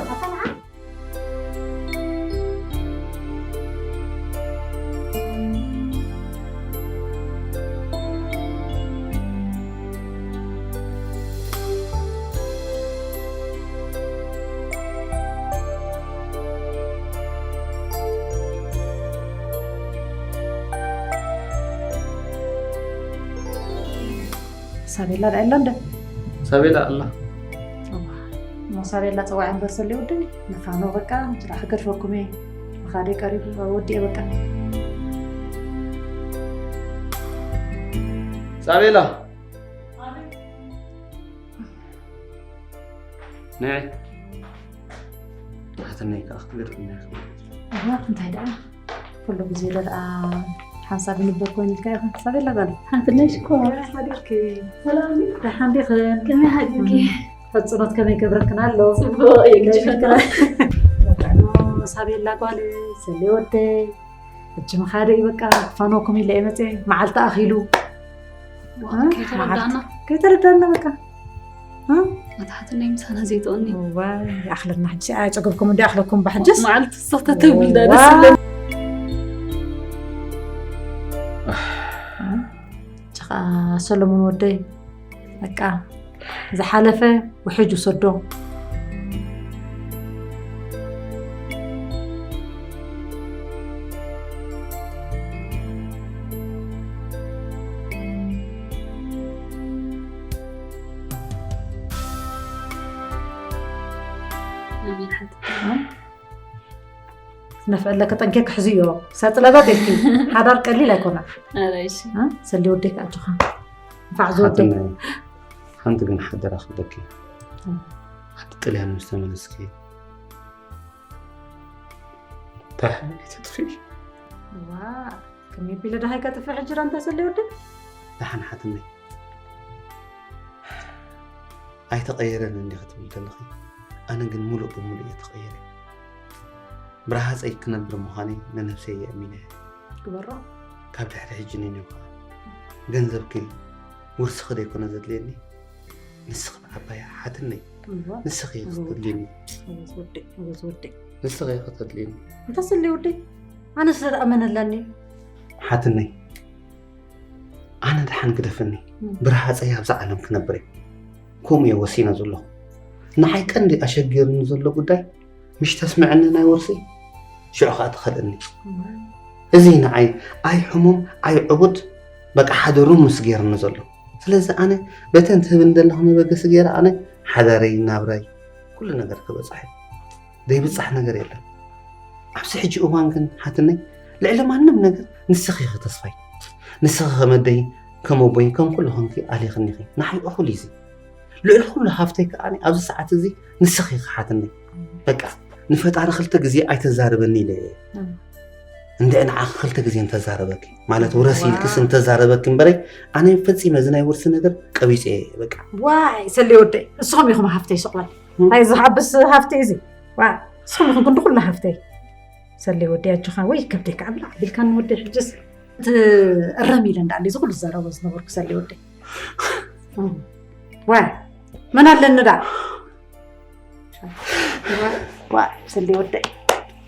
ሳቤላ ዳ የላ እንደ ሳቤላ ኣላ። እሞ ሳቤላ ጽዋዕ እምበር ሰሊ ውድይ ንፋኖ በቃ ጅራ ክገድፈኩም እየ። ምኻደይ ቀሪቡ ወዲኤ በቃ። ሳቤላ። ንዒ። ናትነይ ከኣ ክትገድፍና ኢኻ። እዋ፣ እንታይ ደኣ? ኩሉ ግዜ ዶ ደኣ ሓንሳብ ንበር ኮይንልካ ኢኻ? ሓንሳብ የላ ጓል። ሓንቲ ናይ ሽኮር። ሓዲርኪ? ሰላም ዲኺ? ደሓን ዲኽን? ከመይ ሓዲርኪ? ፈጽኖት ከመይ ገብረክን ኣሎ? ጽቡቕ እየ፣ ግጭ ፈጥራ። ሳቤላ ጓል፣ ሰሌ ወደይ። ሕጂ ምኻደ እዩ በቃ፣ ክፋኖኩም ኢለ እየ መፅየ። መዓልቲ ኣኺሉ። ዋ፣ እ? ከይተረዳእና። መዓልቲ ከይተረዳእና በቃ። እ? ኣታ ሓትነይ ምሳና ዘይጥቕኒ። እዋ፣ ይኣኽለና ሕጂ። ኣይፀገብኩም እንዲ ኣኽለኩም ባ ሕጅስ? መዓልቲ ስኽተ ተብል ዳ እዋ። ደስ ይብለኒ። እ? ጭኻ ሰሎሞን ወደይ፣ በቃ ዝሓለፈ ውሕጅ ውሰዶ። ኣሜን ሓንቲ። ነፍዕለከ ጠንኪርኪ ሕዝዮ። ሰጥለበት ኢልኪ። ሓዳር ቀሊል ኣይኮነን። ኧረ እሺ። እ? ሰሊ ወደይ ከኣ ኣጆኻ። ንፋዕ ዝወደይ። ሓትነይ፣ ሓንቲ ግን ሓደራ ክብለኪ። እ። ዓዲ ጥልያን ምስ ተመለስኪ፣ ደሓን ኣይትጥፍኢ። ዋ፣ ከመይ ቢለ ደሃይ ከጥፍእ ሕጂ ዳ እንተ ሰሊ ወደይ? ደሓን ሓትነይ። ኣይተቐየረን እንዲኺ ትብሊ ዘለኺ፣ ኣነ ግን ሙሉእ ብሙሉእ እየ ተቐይረ። ብረሃፀይ ክነብር ምዃነይ ንነብሰይ የእሚነ እየ። ግበሮ። ካብ ድሕሪ ሕጂ ንኔው ኸዓ ገንዘብኪ ውርስኺ ደይኮነ ዘድልየኒ፣ ንስኺ ዓባይ ሓትነይ፣ እዋ። ንስኺ እዋ። ኢኺ ተድልየኒ። እዋ ዝወደይ፣ እዋ ዝወደይ። ንስኺ ኢኺ ተድልየኒ። እንታይ ስለ ወደይ? ኣነ ስለ ዝኣመነ ኣለኒ። ሓትነይ፣ ኣነ ደሓን ግደፍኒ፣ እም። ብረሃፀይ ኣብዛ ዓለም ክነብር እየ። ከምኡ እየ ወሲነ ዘለኹ። ንዓይ ቀንዲ ኣሸጊርኒ ዘሎ ጉዳይ፣ ምሽ ተስምዐኒ ናይ ወርሲ፣ ሽዑ ኸዓ ትኸልእኒ። እም። እዚ ንዓይ ኣይ ሕሙም፣ ኣይ ዕቡድ፣ በቃ ሓደ ርሙስ ገይርኒ ዘሎ። ስለዚ ኣነ በተን ትህብኒ ዘለኹ መበገሲ ገይረ ኣነ ሓዳረይ፣ ናብራይ፣ ኩሉ ነገር ክበፅሕ እዩ። ዘይብፃሕ ነገር የለን። ኣብዚ ሕጂ እዋን ግን ሓትነይ ልዕሊ ማንም ነገር ንስኺ ኢኺ ተስፋይ። ንስኺ ከም ኣደይ፣ ከም ኣቦይ፣ ከም ኩሉ ኮንኪ ኣሊኽኒ ኢኺ። ንዓይ እኹል እዩ እዚ። ልዕሊ ኩሉ ሃፍተይ ከኣ ኣብዚ ሰዓት እዚ ንስኺ ኢኺ ሓትነይ። በቃ ንፈጣሪ ክልተ ግዜ ኣይተዛርበኒ ኢለ እየ። እንደ ንዓኺ ክልተ ግዜ እንተዛረበኪ ማለት ውረስ ኢልክስ እንተዛረበኪ እምበረይ ኣነ ፈጺመ እዚ ናይ ውርሲ ነገር ቀቢጸ እየ በቃ። ዋይ ሰሌ ወደይ እስኹም ኢኹም ሃፍተይ ስቕበል እንታይ ዝሓብስ ሃፍተይ እዚ ዋ እስኹም ኢኹም ክንዲ ኩሉ ሃፍተይ ሰሌ ወደይ ኣጆኻ ወይ ከብደይ ከዓ ብላ ቢልካ ንወደይ ሕጅስ እቲ እረም ኢለ እንዳለ እዚ ኩሉ ዝዛረቦ ዝነበርኩ ሰሌ ወደይ ዋ መን ኣለኒ ዳ ዋ ሰሌ ወደይ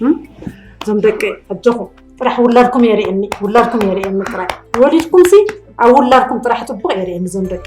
እም? እዞም ደቂ ኣጆኹም ጥራሕ ውላድኩም የርእየኒ ውላድኩም የርእየኒ ጥራይ ወሊድኩም ሲ ኣብ ውላድኩም ጥራሕ ፅቡቅ የርእየኒ እዞም ደቂ